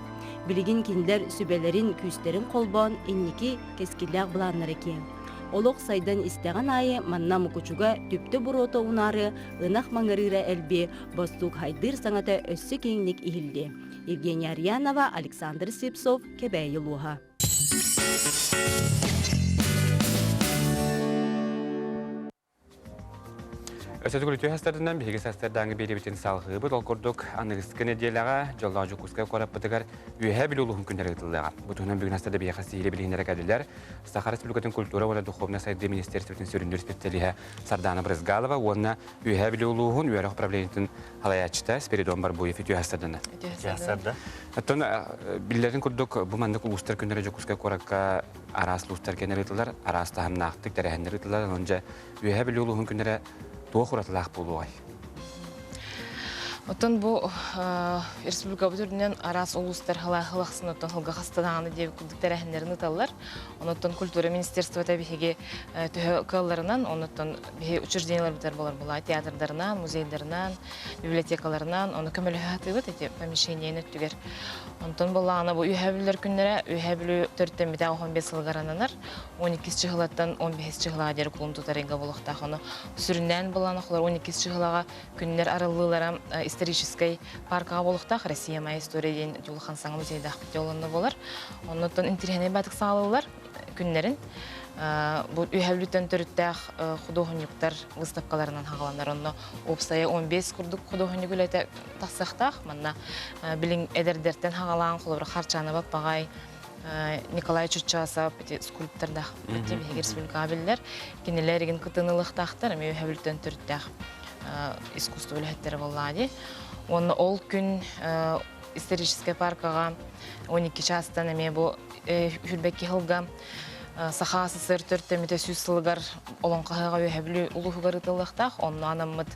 Билигин кинилэр сүбэлэрин, күүстэрин холбоон инники кэскиллээх былааннара киэҥ. Олох сайдан истэҕин аайы манна Мукучуга түптэ буруота унаары ынах маҥырыыра элбиэ, бостуук хайдыыр саҥата өссө киэҥник иһиллиэ. Евгения Арьянова, Александр Слепцов, Кэбээйи улууһа. Өссө төгүл үтүө састарынан биһиги састардааҥы биэриибитин салҕыыбыт. Ол курдук, аныгыскы нэдиэлэҕэ дьоллоох Дьокуускай куораппытыгар Үөһээ Бүлүү улууһун күннэрэ ыытыллыаҕа. Бу туһунан бүгүн астада биһиэхэ сиһилии билиһиннэрэ кэллилэр. Саха Республикатын культура уонна духовнай сайдыы министерствотын сүрүннүүр специалиһа Сардана Брызгалова уонна Үөһээ Бүлүү улууһун үөрэх управлениетын салайааччыта Спиридон Барбуев үтүө састардана. Үтүө сарда. Оттон биллэрин курдук, бу маннык улуустар күннэрэ Дьокуускай куоракка араас улуустар кэннэр ыытыллар, араас таһымнаахтык тэрээһиннэр ыытыллар. Онон дьэ Үөһээ Бүлүү улууһун күннэрэ туох уратылаах буолуоҕай? Оттон бу республикабыт үрдүнэн араас улуустар хылахсын оттон хылга хастанааны диэбит курдук тэрээһиннэрин ыыталлар. Онуттан культура министерствота биһиги төһө кыалларынан, онуттан биһи учреждениеларбытыгар болар була театрдарынан, музейдарынан, библиотекаларынан, ону көмөлөһө сатыыбыт эти помещениени өттүгэр. Онтон боллаҕына бу Үөһээ Бүлүүлэр күннэрэ Үөһээ Бүлүү төрүттэммитэ 15 сылыгар ананар. 12 чыһылаттан 15 чыһылаҕа диэри кулун тутар ыйга буолуохтаах. Ону сүрүннээн былаан охолор 12 чыһылаҕа күннэр арыллыылара историческай паркаҕа буолуохтаах. Россия моя история диэн улахан саҥа музейдаахпыт онно буолар. Оннуттан интириэһинэй баатык саҕалыылар күннэрин. Бу Үөһээ Бүлүүттэн төрүттээх худуоһунньуктар выставкаларынан хаҕаланар. Онно уопсайа 15 курдук худуоһунньук үлэтэ тахсыахтаах. Манна билин эдэрдэртэн хаҕалаан холобура Харчана Баппаҕай, Николай Чуччасов ити скульптордаах биһиги республикаҕа биллэр. Кинилэр игин кытынылыахтаахтар, эмиэ Үөһээ Бүлүүттэн төрүттээх искусство үлэһиттэрэ буоллаҕа дии. Уонна ол күн историческай паркаҕа 12 чаастан эмиэ бу Хүрбэкки сылга Саха СССР төрүттэммитэ сүүс сылыгар Олоҥхо ыһыаҕа Үөһээ Бүлүү улууһугар ыытыллыахтаах. Онно анаммыт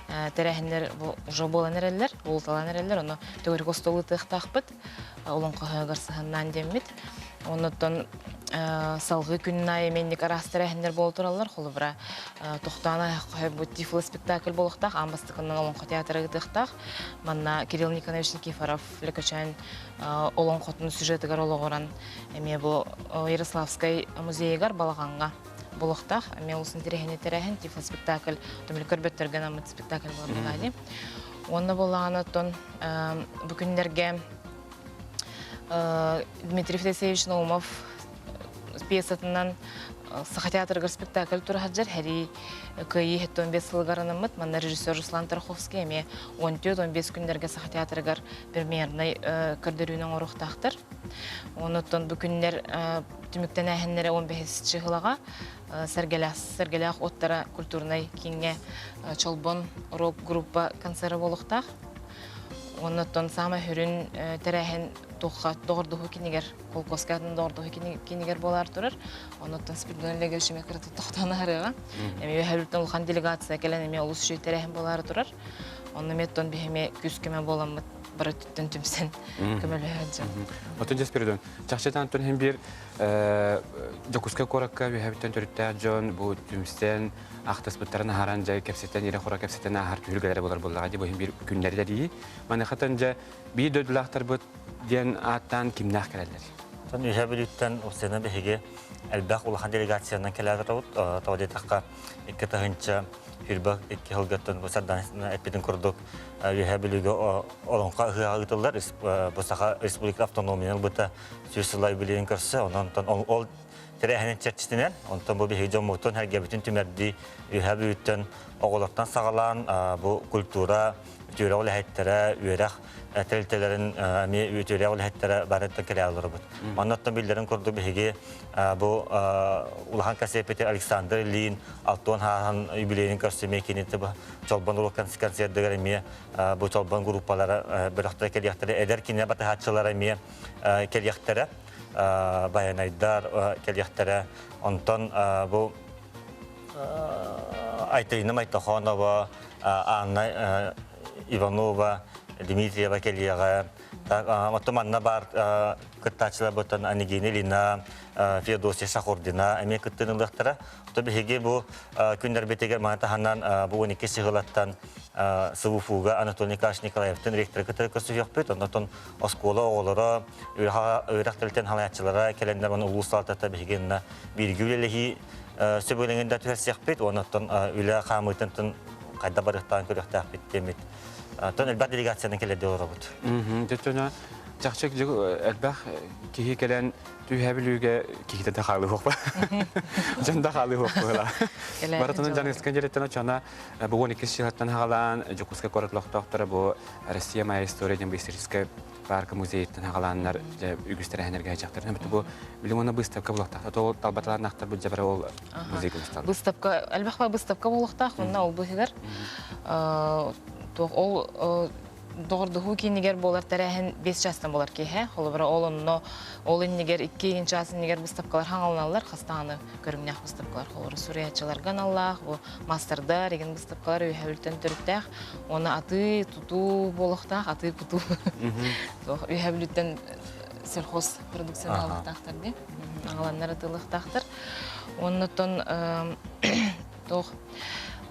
тэрээһиннэр бу уже буолан эрэллэр, буолуталаан эрэллэр. Ону төгүрүк остуол ыытыахтаахпыт. Олоҥхо ыһыаҕар сыһаннаан диэммит. Оннуттан салгыы күнүн аайы эмиэнник араас тэрээһиннэр буола тураллар. Холобура, тохтоон бу тифло спектакль буолуохтаах, аан бастакынан Олоҥхо театра ыытыахтаах. Манна Кирилл Никонович Никифоров Лөкөчөөн олоҥхотун сюжетыгар олоҕуран эмиэ бу Ярославскай музейыгар балаҕаҥҥа буолуохтаах. Эмиэ олус интэриэһинэй тэрээһин, тифло спектакль, түмүлүк көрбөттөргө анаммыт спектакль буолар дии. Уонна буоллаҕына оттон бу күннэргэ Дмитрий Федосеевич Наумов пьесатынан Саха театрыгар спектакль тура сылдьар Хэрий Кыайыы 75 сылыгар анаммыт. Манна режиссер Руслан Тараховский эмиэ 14-15 күннэргэ Саха театрыгар премьернай көрдөрүүнү оҥоруохтаахтар. Онуттан бу күннэр түмүктэнээһиннэрэ 15 чыһылаҕа Сэргэлээх Сэргэлээх уоттара культурнай кииҥҥэ Чолбон рок-группа концера буолуохтаах. Оннуттан саамай сүрүн тэрээһин туохха доҕордоһуу кинигэр, холкуоска доҕордоһуу кинигэр буолаар турар. Оннуттан Спиридон Олегович эмиэ кыратык тохтоон аһарыаҕа. Эмиэ Үөһээ улахан делегация кэлэн эмиэ олус үчүгэй тэрээһин буолаары турар. Онно эмиэ оттон биһи эмиэ күүс-көмө буоламмыт бары өттүттэн түмсэн көмөлөһө дьон. Отон дьэ Спиридон, чахчытан оттон иһин биир Дьокуускай куоракка үөһэбиттэн төрүттээх дьон бу түмсэн ахтыспыттарын аһаран дьэ кэпсэтэн ирэ-хоро кэпсэтэн ааһар түһүлгэлэрэ буолар буоллаҕа дии бу иһин биир күннэри дии. Маныхатан дьэ биир дойдулаахтарбыт диэн ааттаан кимнээх кэлэллэр? Тон Үөһээ Бүлүүттэн Устина биһиги элбэх улахан делегациянан кэлээбит тоҕо диэтэххэ 2022 сылгаттан бу Сардаана эппитин курдук Үөһээ Бүлүүгэ Олоҥхо ыһыаҕа ыытыллар бу Саха Республика автономияны ылбыта сүүс сыл юбилейын көрсө онон ол тэрээһинин чэрчитинэн онтон бу биһиги дьоммутун сэргэбитин түмэрдии Үөһээ Бүлүүттэн оҕолортон саҕалаан бу культура үтүөрэх үлэһиттэрэ үөрэх тэрилтэлэрин эмиэ үтүөрэх үлэһиттэрэ барыттан кэлэ олоробут. Оннуттан биллэрин курдук биһиги бу улахан кассепити Александр Ильин Алтон Хааһын юбилейин көрсө эмиэ кини Чолбон уруок концердыгар эмиэ бу Чолбон группалара бөлөхтөрө кэлиэхтэрэ эдэр кине батыһааччылара эмиэ кэлиэхтэрэ баянайдар кэлиэхтэрэ онтон бу Айталина Майтохонова, Анна Иванова, Дмитриева кэлиэҕэ. Оттон манна баар кыттааччылар буттан Анегина Ильина, Феодосия Шахурдина эмиэ кыттыыны ылыахтара. То биһиги бу күннэрбитигэр маны таһынан бу 12 сыһылаттан СВФУга Анатолий Николаевич Николаевтын ректоры кытары көрсүһүөхпүт. Оннотон оскуола оҕолоро, үөрэх тэрилтэн халаяччылара кэлэннэр оны улуус салалтата биһиги инна бииргэ үлэлэһии сөбүлэҥин да түһэрсиэхпит. Оннотон үлэ хаамыытын хайда барыахтаан көрүөхтээхпит диэммит. Тон элбэх делегациянан кэлэрди олоробут. Дьэ, чахчы элбэх киһи кэлэн Түһэ бүлүүгэ киһитэ да хаалыһуох дьон да хаалыһуох быһыла. Барытынан Жаныскан дьириттэн очона бу 12 сылтан хаалаан Дьокуускай куорат олохтоохторо бу Россия моя история диэн историческай парка музейыттан хаалааннар үгүс тэрээһиннэргэ сылдьахтар. Бу билим уонна выставка булуохтаах. Ол талбаталарнаахтар бу дьабара ол музей көмүстал. Выставка элбэх выставка буолуохтаах уонна ол быһыгар ол доҕордоһуу киинигэр буолар тэрээһин 5 чаастан буолар киэһэ. Холобура, ол онно ол иннигэр 2 чаас иннигэр выставкалар хаҥаланаллар, хастааны көрүҥнээх выставкалар. Холобура, суруйааччыларга аналлаах, бу маастардар, еген выставкалар үөһэ төрүттээх. Уонна атыы тутуу буолуохтаах, атыы кутуу. Үөһэ бүлүттэн сельхоз продукцияны алыхтаахтар дии. Аҕаланнар атыылыахтаахтар. Оннотон туох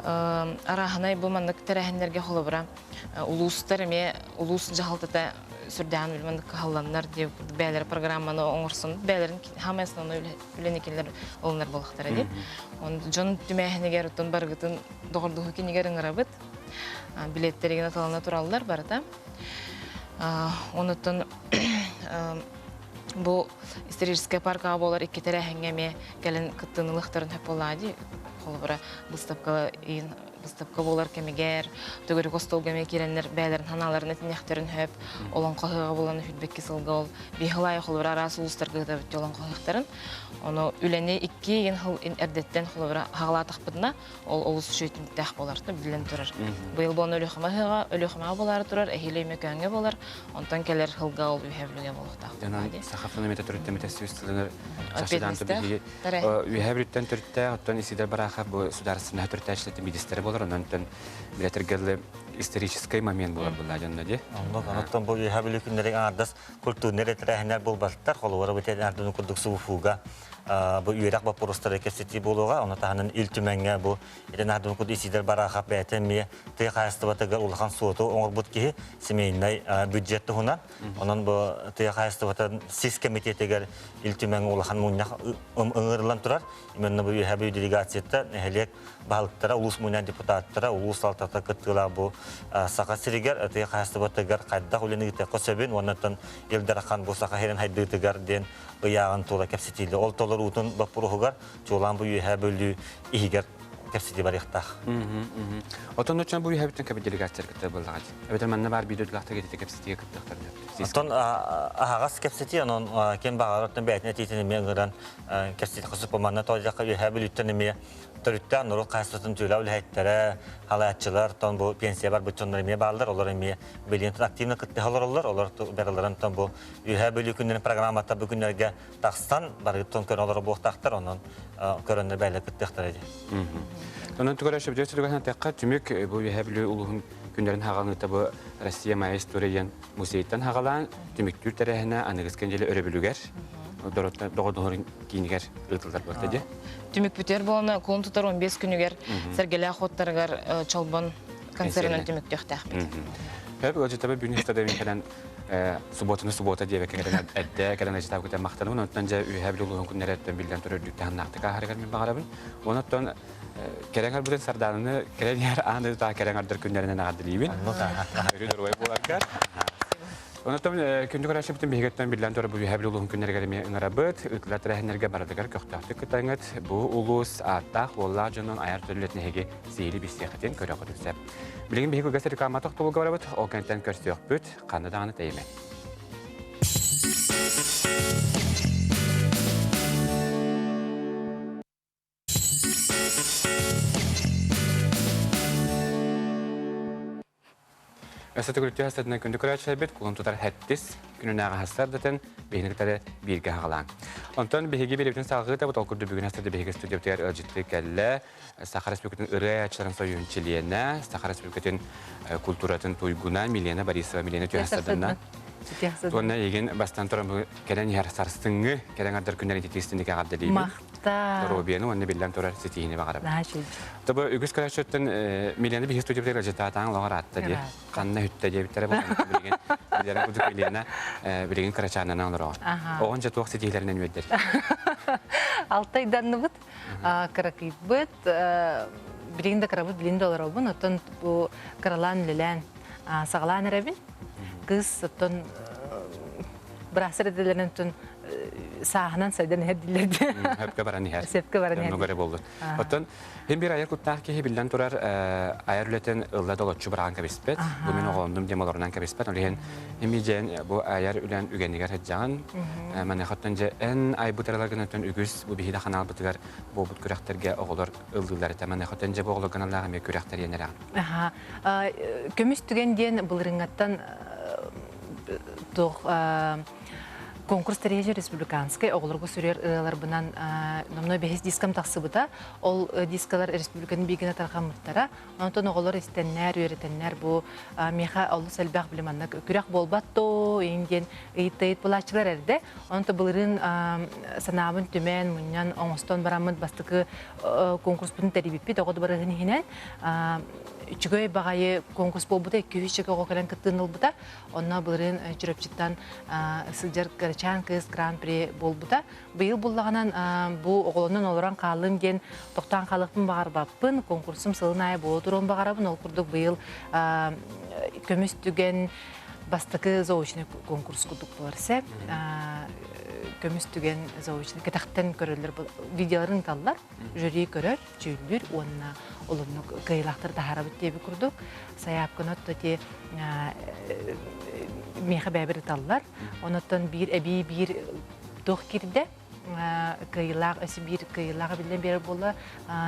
арааһынай бу маннык тэрээһиннэргэ холобура улуустар эмиэ улуус дьаһалтата сүрдээҕин үлүмэн кыһалланнар диye бээлэр программаны оҥорсон бээлэрин хаамай основной үлэни кинилэр ылынар буолахтара диye. Он дьон түмээһинигэр оттон барыгытын доҕордоһуу кинигэр ыҥырабыт. Билеттеригин аталана тураллар барыта. Онуттан бу историческай паркаҕа буолар икки тэрээһиҥҥэ эмиэ кэлин кыттыыны ылыахтарын сөп буоллаҕа дии. Холобура, выставка выставка буолар кэмигэр төгүрүк остуолга эмиэ киирэннэр бэйэлэрин санааларын этиниэхтэрин сөп. Олоҥхо ыһыаҕа буолан үһүрбэкки сылга ол биһил аайы холобура араас улуустарга ыытабыт олоҥхо ыһыахтарын. Ону үлэни икки ыйын сыл эрдэттэн холобура хаҕалаатахпытына ол олус үчүгэй түмүктээх буолар, биллэн турар. Быйыл буолан Өлүөхүмэ ыһыаҕа Өлүөхүмэҕэ буолаары турар, эһиил Өймөкөөҥҥө буолар, онтон кэлэр сылга ол Үөһээ Бүлүүгэ буолуохтаах. Дьонон саха автономията төрүттэммитэ сүүс сылыгар чахчыдаан биһиги Үөһээ Бүлүүттэн төрүттээх, оттон Исидор Барахов бу судаарыстыбаннай төрүттээччилэртэн биирдэстэрэ буолар, онон билэтэргэ историческай момент буолар буолла дьонно дии. Оннук, онтон бу Үөһээ Бүлүү күннэрин аҥаардас культурнай тэрээһиннэр буолбаттар, холобура бу курдук СУФУга бу үөрэх боппуруостара кэпсэтии буолуоҕа. Ону таһынан Ил Түмэҥҥэ бу Ренат курдук Исидор Барахов бэйэтэ эмиэ тыа хаһаайыстыбатыгар улахан суоту оҥорбут киһи семейнай бюджет туһунан. Онон бу тыа хаһаайыстыбатын сис кэмитиэтигэр Ил Түмэҥ улахан мунньах ыҥырыллан турар. Именно бу үөһээ бүлүү делегацията нэһилиэк баһылыктара, улуус мунньах депутаттара, улуус салалтата кыттыылаах бу Саха сиригэр тыа хаһаайыстыбатыгар хайдах үлэни ыытыахха сөбүн уонна Ил Дархан бу Саха сирин хайдыытыгар диэн ыйааҕын тула кэпсэтиилэр. Ол толоруутун боппуруоһугар чуолаан бу Үөһээ Бүлүү иһигэр кэпсэтии барыахтаах. Отон оччон бу үөһээ бүттэн кэбит делегациялар кытта буоллаҕа. Эбэтэр манна баар биир дойдулаахтар кэтитэ кэпсэтиигэ кыттыахтарын сөп. Оттон аһаҕас кэпсэтии, онон ким баҕарар оттон бэйэтин этиитин эмиэ ыҥыран кэпсэтиэххэ сөп. Манна тоҕо Үөһээ Бүлүүттэн эмиэ төрүттээх норуот хаһаайыстыбатын түүлээх үлэһиттэрэ, халааччылар, тон бу пенсия барбыт дьоннор эмиэ бааллар, олор эмиэ билигин активно кыттыһа олороллор, олор барыларын тон бу Үөһээ Бүлүү күннэрин программата бу күннэргэ тахсан барыттан көрөн олоро буолуохтаахтар, онон көрөннөр бэйэлэр кыттыахтара дии. Онон тугара сөбүлүүр сүрүгэн эттэххэ, түмүк бу Үөһээ Бүлүү улууһун күннэрин хаҕаланыыта бу Россия моя история диэн музейтан хаҕалаан түмүктүүр тэрээһинэ аныгыс кэндьэли өрөбүлүгэр доҕордоһорун киинигэр ыытыллар буолта дии. Түмүкпүтүгэр буолана кулун тутар 15 күнүгэр Сэргэлээх уоттарыгар Чолбон концерынан түмүктүөхтээхпит. Хөп ыалдьыттарбыт бүгүн история кэлэн субботаны суббота диэбэккэ кэлэн эрдэ кэлэн ыалдьытаабыкытын махтанабын. Онтон дьэ Үөһээ Бүлүү улууһун күннэриттэн биллэн турар үрдүк таһымнаахтык ааһарыгар мин баҕарабын. Онон кэрэҥ арбытын Сардаананы кэлэн иһэр аан дойдутааҕы кэрэҥ ардар күннэринэн эҕэрдэлиибин. Өрүү доруобай буоларгар. Онтон күндү көрөөччүбүтүн биһигиттэн биллэн турар бу Үөһээ Бүлүү улууһун күннэригэр эмиэ ыҥырабыт. Ыытыллар тэрээһиннэргэ барытыгар көхтөөхтүк кыттаҥыт. Бу улуус ааттаах уоллаах дьонун айар төлүлэтин эһиги сиһили билсиэххитин, көрүөххүтүн сөп. Билигин биһиги кылгас реклама тохтобулга барабыт, ол кэнниттэн көрсүөхпүт, ханна даҕаны тэйимэ. Өссө төгүлүктүү хастатынан күндү көрөөччүлэрбит кулун тутар хэттис күнүнээҕи хастардатын биһини кытары бииргэ хаҕалаан. Онтон биһиги биэрэбитин салҕыы ол курдук бүгүн хастарды биһиги студиябытыгар ыалдьыттыы кэллэ. Саха Республикатын ырыа айааччыларын союһун чилиэнэ, Саха Республикатын культуратын туйгуна Милена Борисова Милена түһэстардына. Уонна эйигин бастан туран бу кэлэн иһэр сарсыҥҥы кэлэн ардар күннэр ититиистиник эҕэрдэлиибин. Махта. Доруобуйаны уонна биллэн турар ситиһиини баҕарабын. Наһаа үчүгэй. Тобу үгүс көрөөччүттэн Милены биһи студиябытыгар ыжытаатаан лоҕор аатта дии. Ханна үттэ диэбиттэрэ бу билигин билэрин курдук Милена билигин кырачаанынан олороҕун. Оҕон дьэ туох ситиһиилэринэн үөрдэр? Алтайданныбыт, кыракыйбыт, билигин да кырабыт, билигин да олоробун. Оттон бу кыралаан үлэлээн саҕалаан эрэбин. Кыыс оттон быраастар этэлэринэн оттон сааһынан сайдан иһэр дииллэр дии. Сөпкө баран иһэр. Сөпкө баран иһэр. Оннук эрэ буоллун. Оттон Хин биир айар куттаах киһи биллэн турар айар үлэтин ылла долоччу быраҕан кэбиспэт. Бу мин оҕолондум диэн олорунан кэбиспэт. Ол иһин эми дьэн бу айар үлэн үгэнигэр сылдьаҕын. Маныхаттан дьэ эн айбыт ыраларгын үгүс бу биһиги ханаалбытыгар буолбут күрэхтэргэ оҕолор ыллыылар этэ. Маныхаттан дьэ бу оҕолорго аналлаах эмиэ күрэхтэр иэнэрэҕин. Көмүс түгэн диэн былырыҥҥаттан туох конкурс тэрийээччи республиканскай оҕолорго сүрүөр ырыаларбынан номнуо бэһис дискам тахсыбыта. Ол дискалар республиканы бииргэнэ тарҕаммыттара. Онтон оҕолор истэннэр, үөрэтэннэр бу миэхэ олус элбэх били маннык күрэх буолбат доо иин диэн ыйыт булааччылар эрдэ. Онто былырыын санаабын түмэн, мунньан, оҥостон бараммыт бастакы конкурспутун тэрийбиппит оҕо дыбарыһын иһинэн үчүгэй баҕайы конкурс буолбута, 200 оҕо кэлэн кыттыыны ылбыта. Онно былырыын Чурапчыттан сылдьар кырачаан кыыс гран-при буолбута. Быйыл буллаҕынан бу оҕолонон олорон хааллым диэн тохтоон хаалыахпын баҕарбаппын. Конкурсум сылын аайы буола туруон баҕарабын. Ол курдук быйыл көмүс түгэн бастакы заочный конкурс курдук буолар сөп. Көмүс түгэн заочный кэтэхтэн көрөллөр видеоларын ыыталлар. Жюри көрөр, дьүүллүүр уонна олуннук кыайыылаахтары таһаарабыт диэбит курдук. Сайаапканы отто ти миэхэ бэйэбэр ыталлар. Онуттан биир эбии биир туох киирдэ кыайыылаах өссө биир кыайыылаах биллэн биэрэр буолла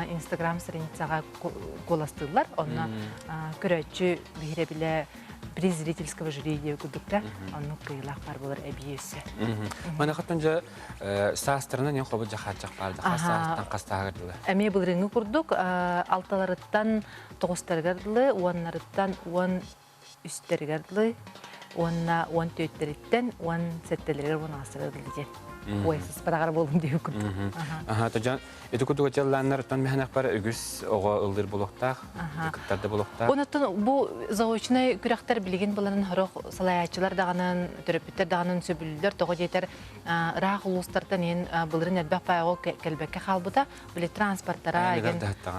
инстаграм страницаҕа куоластыыллар онно көрөөччү биһирэбилэ приз зрительского жюри диэбит курдук да оннук кыайыылаах баар буолар эбии өссө Манахаттан дьэ саастарынан эн хобут дьахааччах баар да хас саастан хастааҕар дылы эмиэ былырыыҥҥы курдук алталарыттан тоҕустарыгар дылы уоннарыттан уон үстэригэр дылы уонна уон түөртэриттэн уон сэттэлэригэр уон аҕыстарыгар дылы диэн ой сыспараҕар буолум диэбит курдук Аха, тожан ити курдук дьаллааннар оттон мэхэнэхпар үгүс оҕо ыллыр булуохтаах, кыттар да булуохтаах. Онуттан бу заочнай күрэхтэр билигин буланын хорох салайааччылар даҕанын, төрөппүттэр даҕанын сөбүлүүллэр тоҕо диэтэр ыраах улуустартан иһин былырын элбэх баайаҕа кэлбэккэ хаалбыта. Били транспорттара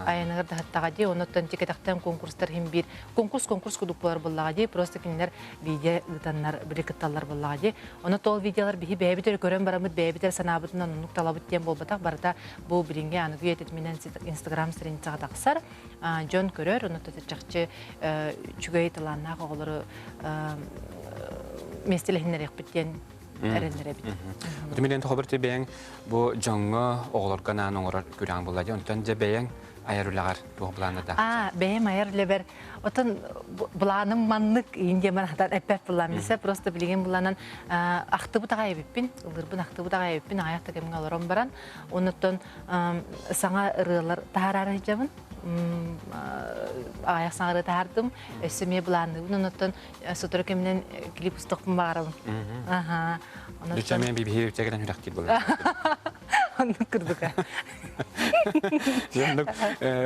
айаныгар даһыттаҕа дии, онуттан тикэтэхтэн конкурстар иһин биир конкурс конкурс курдук буолар буоллаҕа дии, просто кинилэр видео ыытаннар били кытталлар буоллаҕа дии. Ону ол видеолар биһи бэйэбит эрэ көрөн бараммыт, бэйэбит эрэ санаабытынан оннук талабыт диэн буолбатах, барыта бу билиҥҥи аныгы үйэтитиминэн Инстаграм страницаҕа тахсар, дьон көрөр, ону чахчы үчүгэй талааннаах оҕолору миэстэлэһиннэриэхпит диэн эрэннэрэбит. Милен Хоберти бэйэҥ бу дьоҥҥо оҕолорго анаан оҥорор күрэҕиҥ буолла дии. Онтон дьэ бэйэҥ айар үлэҕэр туох былаана да? Аа, бэйэм айар үлэбэр отон былааным маннык иин диэн хатан эппэт былаан билсэ просто билигин былаанан ахтыбыт аҕай эбиппин, ылырбын ахтыбыт аҕай эбиппин аҕайах да кэмҥэ олорон баран, онуттан саҥа ырыалар таһаарар сылдьабын. Аҕайах саҥа ырыа таһаардым, өссө эмиэ былаанныыбын, онуттан сотору кэминэн клип устуохпун баҕарабын. Аха. Дуча мен биби үтэгерен хүрәхтир болар. Оннук курдука. Оннук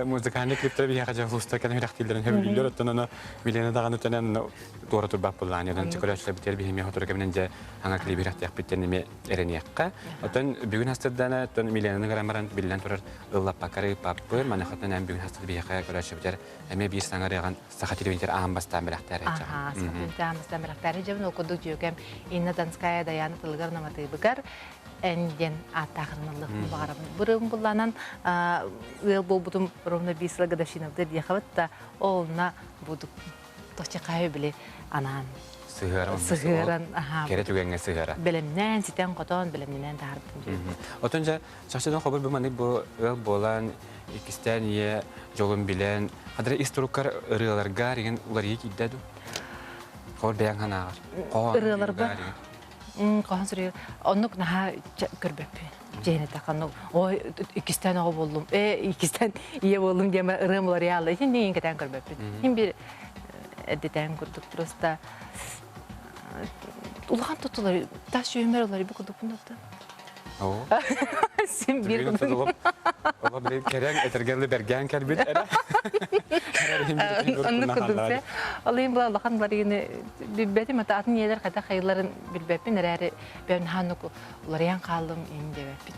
музыкальный клиптер биһиэхэ дьэ улуустар кэлэн хүрәхтииллэрин хөбүлүүллэр оттон аны Милена даҕаны төнөн туора турбат буллаан онон чөкөлөөччүлэр битэр биһиэхэ сотору кэминэн дьэ аңа клип хүрәхтиэхпит диэн эмиэ эрэниэххэ. Оттон бүгүн хастырдана оттон Миленаны көрөн баран биллэн турар ыллаппаккары ыыппаппын маныхаттан эн бүгүн хастыр биһиэхэ көрөөччүбүтэр эмиэ биир саҥа ырыаҕын саха телевизор аан бастаан бэлэхтээр Аха, саха телевизор аан бастаан бэлэхтээр дьэбин ол курдук дьүөгэм Инна Донская Даяна тылыгар наматыыбыгар эн диэн ааттаахырын ыллыахпын баҕарабын. Бырым булланан ыал буолбутум ровно биир сыл годовщинабыта диэхабыт да олна будук тохчахаайы били анаан сыһыаран сыһыаран аха кэрэ түгэҥҥэ сыһыара бэлэмнээн ситэн-хотон бэлэмнэнэн таһаарбытым Отон дьэ чахчыдан хобур бу маннык бу ыал буолан иккистээн ийэ дьолун билэн хадара ис туруккар ырыаларга реген уларыйыы киирдэ ду хобур бэйэҥ санааҕар хоһоон ырыаларба хоһоон суруйар оннук наһаа көрбөппүн дьиэни таканну ой иккистээн оҕо буоллум э иккистээн ийэ буоллум диэн ырыам уларыйаалла итин диэн кэтээн көрбөппүн хин бир эрдэтээҥ курдук просто. Улахан тутулар тас сүүмэр олар бу кудупун оттон. Син биир кудук. Ола били кэрэн этергелли берген кэлбит эрэ. Оннук кудук. Ол иһин була улахан барыгыны билбэтим ата атын ийэлэр хайдах хайыларын билбэппин эрээри бэйэм наһаа уларыйан хааллым ин диэбэппин.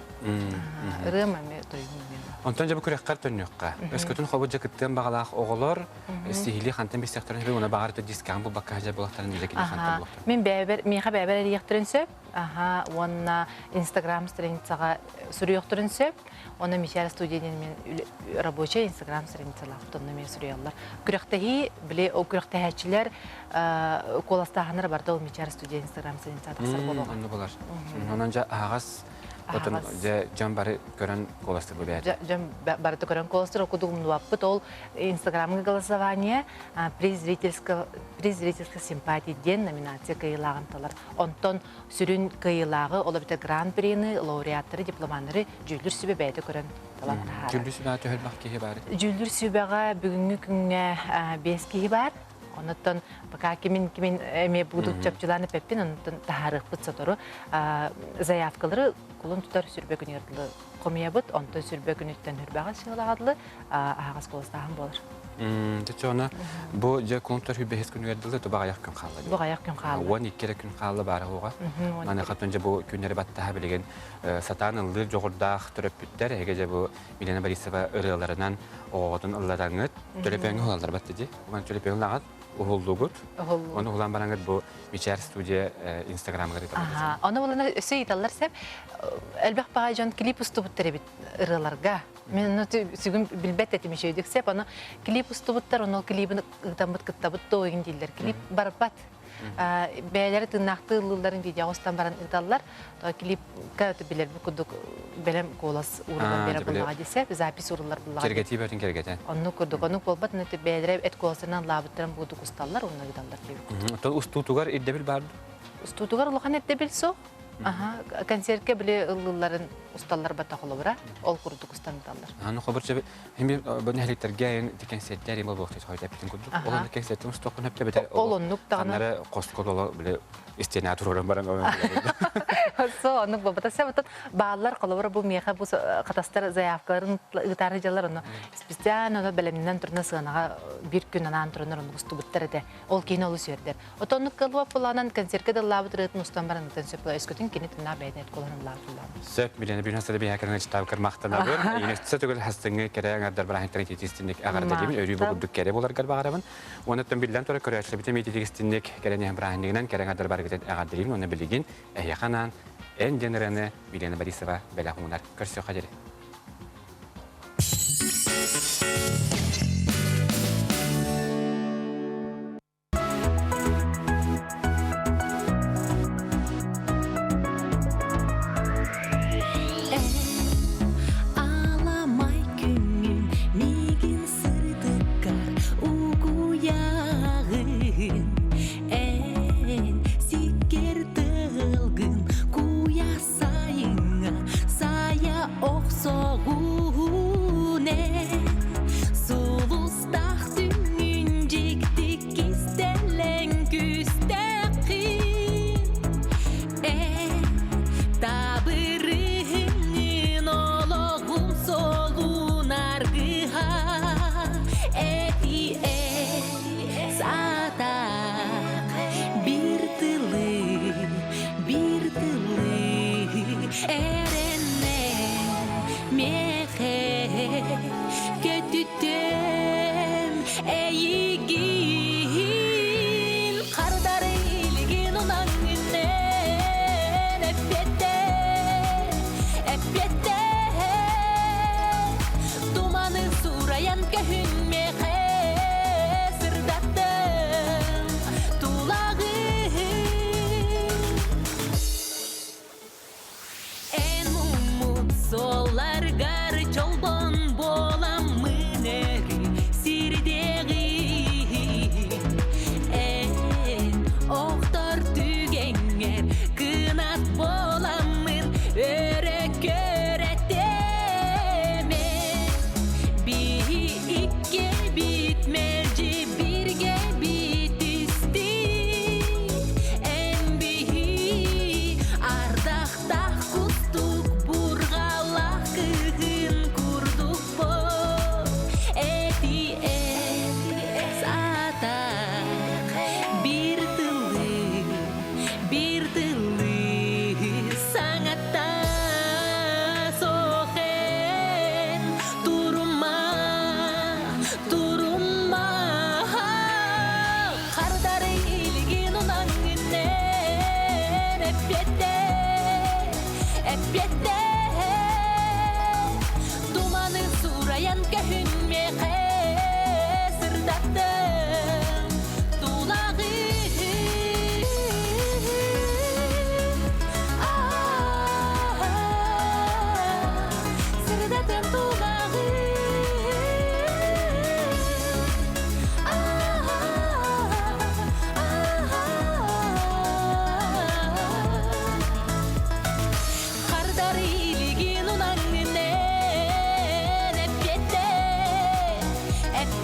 Ырыам эмиэ тойугум эмиэ. Онтон дьэ бу күрэххэр төннүөххэ. Өскөтүн хобу дьэ кыттыан баҕалаах оҕолор сиһилии хантан билсиэхтэрин сөбүй уонна баҕар дискаҕын булбакка сылдьар буолахтарын илэ кини хантан булуохтарын. Мин бэйэбэр миэхэ бэйэбэр эрийиэхтэрин сөп. Аха уонна Инстаграм страницаҕа суруйуохтарын сөп. Уонна Мичээр студия диэн мен рабочая Инстаграм страницалаах онно эмиэ суруйаллар. Күрэхтэһии, били ол күрэхтэһээччилэр куоластааһыннара барыта ол Мичээр студия Инстаграм страницаҕа тахсар буолуоҕа. Онно булар. Онон дьэ аһаҕас Отон дьэ дьон бары көрөн куоластыр бу бэйэтэ. Дьон барыта көрөн куоластыр, ол курдук умнубаппыт. Ол Инстаграмҥа голосование приз зрительского приз зрительской симпатии диэн номинация кыайыылааҕын талар. Онтон сүрүн кыайыылааҕы, ол эбэтэр гран-прины, лауреаттары, дипломаннары дьүүллүүр сүбэ бэйэтэ көрөн талан таһаарар. Дьүүллүүр сүбэҕэ төһөлбөх киһи баар? Дьүүллүүр сүбэҕэ бүгүҥҥү күҥҥэ биэс киһи баар. Онуттан пока кимин кимин эмиэ будут чопчулаан эппэппин, онуттан таһаарыахпыт сотору. Заявкалары кулун тутар сүрбэ күнүгэр дылы хомуйабыт, онтон сүрбэ күнүттэн хүрбэҕэ сыалаҕа дылы аһаҕас куоластааһын буолар. Дьэ оны бу дьэ кулун тутар 25 күнүгэр дылы туба аҕыйах күн хаалла. Бу аҕыйах күн хаалла. 12 эрэ күн хаалла баара уоҕа. Маны хатун дьэ бу күннэри баттаһа билигин сатаан ыллыыр дьоҕурдаах төрөппүттэр эһиги дьэ бу Елена Борисова ырыаларынан оҕоҕутун ыллатаҥҥыт төлөпүөҥҥэ уһулаллар батты дии. Уган төлөпүөн ылаҕыт уһуллугут. Оны уһулан бараҥыт бу Мичээр студия инстаграмыгар ыыталлар. Оны булана өссө ыыталлар сеп. Элбэх баҕай дьон клип устубуттар эбит ырыаларга. Мен ону сүгүн билбэт этим үчүгэйдик сеп. Ону клип устубуттар, ону клибин ыытаммыт кыттабыт доо игин дииллэр. Клип барбат. Бэйэлэри тыыннаахтыы ыллыылларын видеоҕа устан баран ыыталлар. Клипка билэрбит курдук бэлэм куолас ууруллан биэрэр буоллаҕа десэ, запись ууруллар буоллаҕа. Кэргэтии бөтүн кэргэтэн. Оннук курдук, оннук буолбат, аны бэйэлэрэ эт куоластарынан лаабыттарын буудук усталлар, уонна ыыталлар диэбит. Оттон устуутугар ирдэбил баар Устуутугар улахан ирдэбил суох. Аха, концертке били ыллыылларын усталлар бата холобура, ол курдук устан ыталлар. Аны хобур чөбү хими бу нэһиликтэргэ эн концерттер им болуохтай хойт эппитин курдук. Ол оннук концерттин устуохпун хөптө битер. Ол оннук даҕаны. Ханнары коско доло били истиэнэ туророн баран Со оннук болбата сэ бааллар холобура бу миэхэ бу хатастар заявкаларын ыытаары дьаллар ону специально ону бэлэмнэнэн турна сыанаҕа биир күн анаан туранар оннук устубуттар этэ. Ол киһини олус үөрдэр. Отоннук кылуа пуланан концертке дыллаабыт ырыатын устан баран ытан сөп өскөтүн кини тыннаах бэйэтин эт кулан ыллаабыт Сөп, Милена бүүнэ сада биһэ кэрэн читабы кырмахтанабын. Ине төгөл хастыңы кэрэ аңардар барахын титистинник агарда дебин өрүү бу курдук кэрэ боларгар багарабын. Онуттан биллэн тура көрөөччүлэбитин мититигистинник кэрэ неһ браһыннигынан кэрэ аңардар барыгытын агардарибин оны билигин эһиэханан эн денераны Милена Борисова бэлэх уунар көрсө хадери. Аламай күҥҥүн миигин сырдыккар угуйаҕын Эн сиккэр тылгын куйа сайыҥҥа сайа охсоҕун.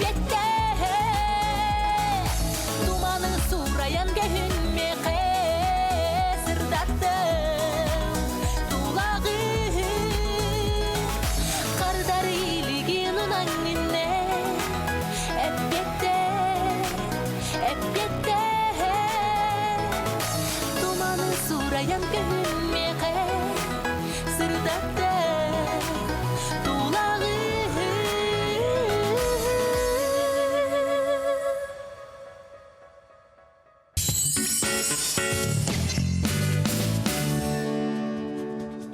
Эппиэттэһэ Туманы суурайан көһүнмэхэ Сырдаттым тулаҕы Хардар илигин унаҥҥынне Эппиэттэ, эппиэттэһэ Туманы суурайан көһүнмэхэ Сырдаттым.